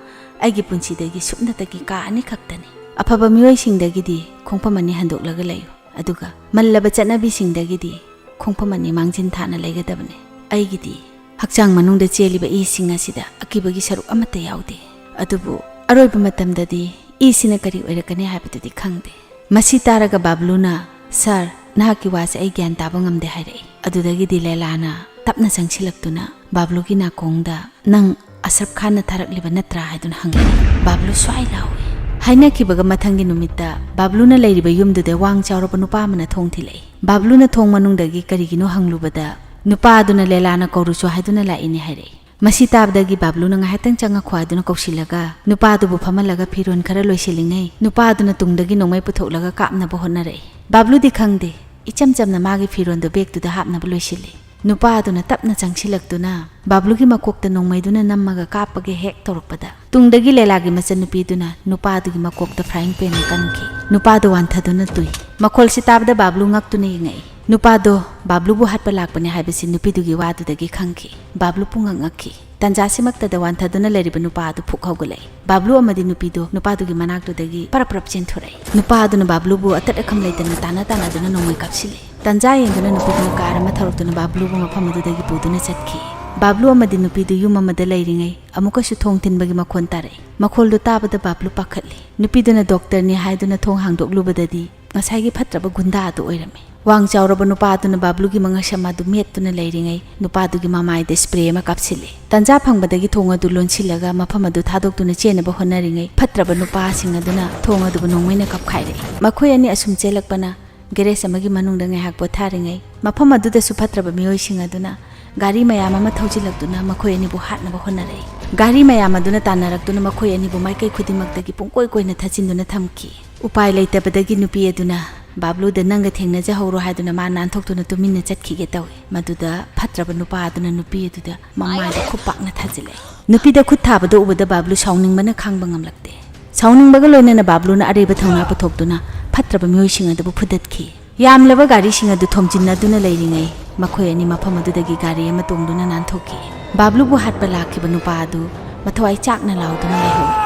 ꯑꯩꯒꯤ ꯄꯨꯟꯁꯤꯗꯒꯤ ꯁꯨꯞꯅꯇꯒꯤ ꯀꯥ ꯑꯅꯤꯈꯛꯇꯅꯤ꯫ ꯑꯐꯕ ꯃꯤꯑꯣꯏꯁꯤꯡꯗꯒꯤꯗꯤ ꯈꯣꯡꯐꯝ ꯑꯅꯤ ꯍꯟꯗꯣꯛꯂꯒ ꯂꯩꯌꯨ, ꯑꯗꯨꯒ ꯃꯜꯂꯕ ꯆꯠꯅꯕꯤꯁꯤꯡꯗꯒꯤꯗꯤ ꯈꯣꯡꯐꯝ ꯑꯅꯤ ꯃꯥꯡꯖꯤꯟ ꯊꯥꯅ ꯂꯩꯒꯗꯕꯅꯤ꯫ ꯑꯩꯒꯤꯗꯤ ꯍꯛꯆꯥꯡ ꯃꯅꯨꯡꯗ ꯆꯦꯜꯂꯤꯕ ꯏꯁꯤꯡ ꯑꯁꯤꯗ ꯑꯀꯤꯕꯒꯤ ꯁꯔꯨꯛ ꯑꯃꯠꯇ ꯌꯥꯎꯗꯦ, ꯑꯗꯨꯕꯨ ꯑꯔꯣꯏꯕ ꯃꯇꯝꯗꯗꯤ ꯏꯁꯤꯅ ꯀꯔꯤ ꯑꯣꯏꯔꯛꯀꯅꯤ ꯍꯥꯏꯕꯗꯨꯗꯤ ꯈꯪꯗꯦ꯫" ꯃꯁꯤ ꯇꯥꯔꯒ ꯕꯥꯕ꯭ꯂꯨꯅ, "Sir, ꯅꯍꯥꯛꯀꯤ ꯋꯥꯁꯦ ꯑꯩ ꯒ꯭ꯌꯥꯟ ꯇꯥꯕ ꯉꯝꯗꯦ" ꯍꯥꯏꯔꯛꯏ꯫ ꯑꯗꯨꯗꯒꯤꯗꯤ ꯂꯦꯂꯥꯅ ꯇꯞꯅ ꯆꯪꯁꯤꯜꯂꯛꯇꯨꯅ ꯕꯥꯕ꯭ꯂꯨꯒꯤ ꯅꯥꯀꯣꯡꯗ, "ꯅꯪ ꯑꯁ꯭ꯔꯞ ꯈꯥꯟꯅ ꯊꯥꯔꯛꯂꯤꯕ ꯅꯠꯇ꯭ꯔꯥ?" ꯍꯥꯏꯗꯨꯅ ꯍꯪꯂꯛꯏ꯫ ꯕꯥꯕ꯭ꯂꯨ ꯁ꯭ꯋꯥꯏ ꯂꯥꯎꯏ꯫ ꯍꯥꯏꯅꯈꯤꯕꯒ ꯃꯊꯪꯒꯤ ꯅꯨꯃꯤꯠꯇ ꯕꯥꯕ꯭ꯂꯨꯅ ꯂꯩꯔꯤꯕ ꯌꯨꯝꯗꯨꯗ ꯋꯥꯡ ꯆꯥꯎꯔꯕ ꯅꯨꯄꯥ ꯑꯃꯅ ꯊꯣꯡ ꯊꯤꯜꯂꯛꯏ꯫ ꯕꯥꯕ꯭ꯂꯨꯅ ꯊꯣꯡ ꯃꯅꯨꯡꯗꯒꯤ ꯀꯔꯤꯒꯤꯅꯣ ꯍꯪꯂꯨꯕꯗ, ꯅꯨꯄꯥ ꯑꯗꯨꯅ ꯂꯦꯂꯥꯅ ꯀꯧꯔꯨꯆꯣ ꯍꯥꯏꯗꯨꯅ ꯂꯥꯛꯏꯅꯦ ꯍꯥꯏꯔꯛꯏ꯫ ꯃꯁꯤ ꯇꯥꯕꯗꯒꯤ ꯕꯥꯕ꯭ꯂꯨꯅ ꯉꯥꯏꯍꯥꯛꯇꯪ ꯆꯪꯉꯛꯈꯣ ꯍꯥꯏꯗꯨꯅ ꯀꯧꯁꯤꯜꯂꯒ ꯅꯨꯄꯥꯗꯨꯕꯨ ꯐꯝꯍꯜꯂꯒ ꯐꯤꯔꯣꯜ ꯈꯔ ꯂꯣꯏꯁꯤꯜꯂꯤꯉꯩ, ꯅꯨꯄꯥꯗꯨꯅ ꯇꯨꯡꯗꯒꯤ ꯅꯣꯡꯃꯩ ꯄꯨꯊꯣꯛꯂꯒ ꯀꯥꯞꯅꯕ ꯍꯣꯠꯅꯔꯛꯏ꯫ ꯕꯥꯕ꯭ꯂꯨꯗꯤ ꯈꯪꯗꯦ꯫ ꯏꯆꯝ ꯆꯝꯅ ꯃꯥꯒꯤ ꯐꯤꯔꯣꯟꯗꯣ ꯕꯦꯒꯇꯨꯗ ꯍꯥꯞꯅꯕ ꯂꯣꯏꯁꯤꯜꯂꯤ꯫ ꯅꯨꯄꯥ ꯑꯗꯨꯅ ꯇꯞꯅ ꯆꯪꯁꯤꯜꯂꯛꯇꯨꯅ ꯕꯥꯕ꯭ꯂꯨꯒꯤ ꯃꯀꯣꯛꯇ ꯅꯣꯡꯃꯩꯗꯨꯅ ꯅꯝꯃꯒ ꯀꯥꯞꯄꯒꯦ ꯍꯦꯛ ꯇꯧꯔꯛꯄꯗ, ꯇꯨꯡꯗꯒꯤ ꯂꯦꯂꯥꯒꯤ ꯃꯆꯟꯅꯨꯄꯤꯗꯨꯅ ꯅꯨꯄꯥꯗꯨꯒꯤ ꯃꯀꯣꯛꯇ frying panꯅ ꯀꯟꯈꯤ꯫ ꯅꯨꯄꯥꯗꯣ ꯋꯥꯟꯊꯗꯨꯅ ꯇꯨꯏ꯫ ꯃꯈꯣꯜꯁꯤ ꯇꯥꯕꯗ ꯕꯥꯕ꯭ꯂꯨ ꯉꯛꯇꯨꯅ ꯌꯦꯡꯉꯛꯏ꯫ ꯅꯨꯄꯥꯗꯣ ꯕꯥꯕ꯭ꯂꯨꯕꯨ ꯍꯥꯠꯄ ꯂꯥꯛꯄꯅꯦ ꯍꯥꯏꯕꯁꯤ ꯅꯨꯄꯤꯗꯨꯒꯤ ꯋꯥꯗꯨꯗꯒꯤ ꯈꯪꯈꯤ꯫ ꯕꯥꯕ꯭ꯂꯨ ꯄꯨꯡꯉꯛ ꯉꯛꯈꯤ꯫ ꯇꯟꯖꯥꯁꯤꯃꯛꯇꯗ ꯋꯥꯟꯊꯗꯨꯅ ꯂꯩꯔꯤꯕ ꯅꯨꯄꯥ ꯑꯗꯨ ꯐꯨꯛ ꯍꯧꯒꯠꯂꯛꯏ꯫ ꯕꯥꯕ꯭ꯂꯨ ꯑꯃꯗꯤ ꯅꯨꯄꯤꯗꯨ ꯅꯨꯄꯥꯗꯨꯒꯤ ꯃꯅꯥꯛꯇꯨꯗꯒꯤ ꯄꯔꯞ ꯄꯔꯞ ꯆꯦꯟꯊꯣꯔꯛꯏ꯫ ꯅꯨꯄꯥ ꯑꯗꯨꯅ ꯕꯥꯕ꯭ꯂꯨꯕꯨ ꯑꯇꯠ ꯑꯈꯝ ꯂꯩꯇꯅ ꯇꯥꯟꯅ ꯇꯥꯟꯅꯗꯨꯅ ꯅꯣꯡꯃꯩ ꯀꯥꯞꯁꯤꯜꯂꯤ꯫ ꯇꯟꯖꯥ ꯌꯦꯡꯗꯨꯅ ꯅꯨꯄꯤꯗꯨꯅ ꯀꯥꯔ ꯑꯃ ꯊꯧꯔꯛꯇꯨꯅ ꯕꯥꯕ꯭ꯂꯨꯕꯨ ꯃꯐꯝ ꯑꯗꯨꯗꯒꯤ ꯄꯨꯗꯨꯅ ꯆꯠꯈꯤ꯫ ꯕꯥꯕ꯭ꯂꯨ ꯑꯃꯗꯤ ꯅꯨꯄꯤꯗꯨ ꯌꯨꯝ ꯑꯃꯗ ꯂꯩꯔꯤꯉꯩ ꯑꯃꯨꯛꯀꯁꯨ ꯊꯣꯡ ꯊꯤꯟꯕꯒꯤ ꯃꯈꯣꯟ ꯇꯥꯔꯛꯏ꯫ ꯃꯈꯣꯜꯗꯨ ꯇꯥꯕꯗ ꯕꯥꯕ꯭ꯂꯨ ꯄꯥꯈꯠꯂꯤ꯫ ꯅꯨꯄꯤꯗꯨꯅ ꯗꯣꯛꯇꯔꯅꯤ ꯍꯥꯏꯗꯨꯅ ꯊꯣꯡ ꯍꯥꯡꯗꯣꯛꯂꯨꯕꯗꯗꯤ ꯉꯁꯥꯏꯒꯤ ꯐꯠꯇ꯭ꯔꯕ ꯒꯨꯟꯗꯥ ꯑꯗꯨ ꯑꯣꯏꯔꯝꯃꯤ꯫ ꯋꯥꯡ ꯆꯥꯎꯔꯕ ꯅꯨꯄꯥ ꯑꯗꯨꯅ ꯕꯥꯕ꯭ꯂꯨꯒꯤ ꯃꯉꯛꯁꯝ ꯑꯗꯨ ꯃꯦꯠꯇꯨꯅ ꯂꯩꯔꯤꯉꯩ ꯅꯨꯄꯥꯗꯨꯒꯤ ꯃꯃꯥꯏꯗ spray ꯑꯃ ꯀꯥꯞꯁꯤꯜꯂꯤ꯫ ꯇꯟꯖꯥ ꯐꯪꯕꯗꯒꯤ ꯊꯣꯡ ꯑꯗꯨ ꯂꯣꯟꯁꯤꯜꯂꯒ ꯃꯐꯝ ꯑꯗꯨ ꯊꯥꯗꯣꯛꯇꯨꯅ ꯆꯦꯟꯅꯕ ꯍꯣꯠꯅꯔꯤꯉꯩ ꯐꯠꯇ꯭ꯔꯕ ꯅꯨꯄꯥꯁꯤꯡ ꯑꯗꯨꯅ ꯊꯣꯡ ꯑꯗꯨꯕꯨ ꯅꯣꯡꯃꯩꯅ ꯀꯥꯞꯈꯥꯏꯔꯛꯏ꯫ ꯃꯈꯣꯏ ꯑꯅꯤ ꯑꯁꯨꯝ ꯆꯦꯜꯂꯛꯄꯅ garage ꯑꯃꯒꯤ ꯃꯅꯨꯡꯗ ꯉꯥꯏꯍꯥꯛ ꯄꯣꯊꯥꯔꯤꯉꯩ ꯃꯐꯝ ꯑꯗꯨꯗꯁꯨ ꯐꯠꯇ꯭ꯔꯕ ꯃꯤꯑꯣꯏꯁꯤꯡ ꯑꯗꯨꯅ ꯒꯥꯔꯤ ꯃꯌꯥꯝ ꯑꯃ ꯊꯧꯖꯤꯜꯂꯛꯇꯨꯅ ꯃꯈꯣꯏ ꯑꯅꯤꯕꯨ ꯍꯥꯠꯅꯕ ꯍꯣꯠꯅꯔꯛꯏ꯫ ꯒꯥꯔꯤ ꯃꯌꯥꯝ ꯑꯗꯨꯅ ꯇꯥꯟꯅꯔꯛꯇꯨꯅ ꯃꯈꯣꯏ ꯑꯅꯤꯕꯨ ꯃꯥꯏꯀꯩ ꯈꯨꯗꯤꯡꯃꯛꯇꯒꯤ ꯄꯨꯡꯀꯣꯏ ꯀꯣꯏꯅ ꯊꯥꯖꯤꯟꯗꯨꯅ ꯊꯝꯈꯤ꯫ ꯎꯄꯥꯏ ꯂꯩꯇꯕꯗꯒꯤ ꯅꯨꯄꯤ ꯑꯗꯨꯅ ꯕꯥꯕ꯭ꯂꯨꯗ "ꯅꯪꯒ ꯊꯦꯡꯅꯖꯍꯧꯔꯣ" ꯍꯥꯏꯗꯨꯅ ꯃꯥ ꯅꯥꯟꯊꯣꯛꯇꯨꯅ ꯇꯨꯃꯤꯟꯅ ꯆꯠꯈꯤꯒꯦ ꯇꯧꯏ꯫ ꯃꯗꯨꯗ ꯐꯠꯇ꯭ꯔꯕ ꯅꯨꯄꯥ ꯑꯗꯨꯅ ꯅꯨꯄꯤ ꯑꯗꯨꯗ ꯃꯃꯥꯏꯗ ꯈꯨꯄꯥꯛꯅ ꯊꯥꯖꯤꯜꯂꯛꯏ꯫ ꯅꯨꯄꯤꯗ ꯈꯨꯠ ꯊꯥꯕꯗ ꯎꯕꯗ ꯕꯥꯕ꯭ꯂꯨ ꯁꯥꯎꯅꯤꯡꯕꯅ ꯈꯥꯡꯕ ꯉꯝꯂꯛꯇꯦ꯫ ꯁꯥꯎꯅꯤꯡꯕꯒ ꯂꯣꯏꯅꯅ ꯕꯥꯕ꯭ꯂꯨꯅ ꯑꯔꯩꯕ ꯊꯧꯅꯥ ꯄꯨꯊꯣꯛꯇꯨꯅ ꯐꯠꯇ꯭ꯔꯕ ꯃꯤꯑꯣꯏꯁꯤꯡ ꯑꯗꯨꯕꯨ ꯐꯨꯗꯠꯈꯤ꯫ ꯌꯥꯝꯂꯕ ꯒꯥꯔꯤꯁꯤꯡ ꯑꯗꯨ ꯊꯣꯝꯖꯤꯟꯅꯗꯨꯅ ꯂꯩꯔꯤꯉꯩ ꯃꯈꯣꯏ ꯑꯅꯤ ꯃꯐꯝ ꯑꯗꯨꯗꯒꯤ ꯒꯥꯔꯤ ꯑꯃ ꯇꯣꯡꯗꯨꯅ ꯅꯥꯟꯊꯣꯛꯈꯤ꯫ ꯕꯥꯕ꯭ꯂꯨꯕꯨ ꯍꯥꯠꯄ ꯂꯥꯛꯈꯤꯕ ꯅꯨꯄꯥ ꯑꯗꯨ ꯃꯊ꯭ꯋꯥꯏ ꯆꯥꯛꯅ ꯂꯥꯎꯗꯨꯅ ꯂꯩꯍꯧꯏ꯫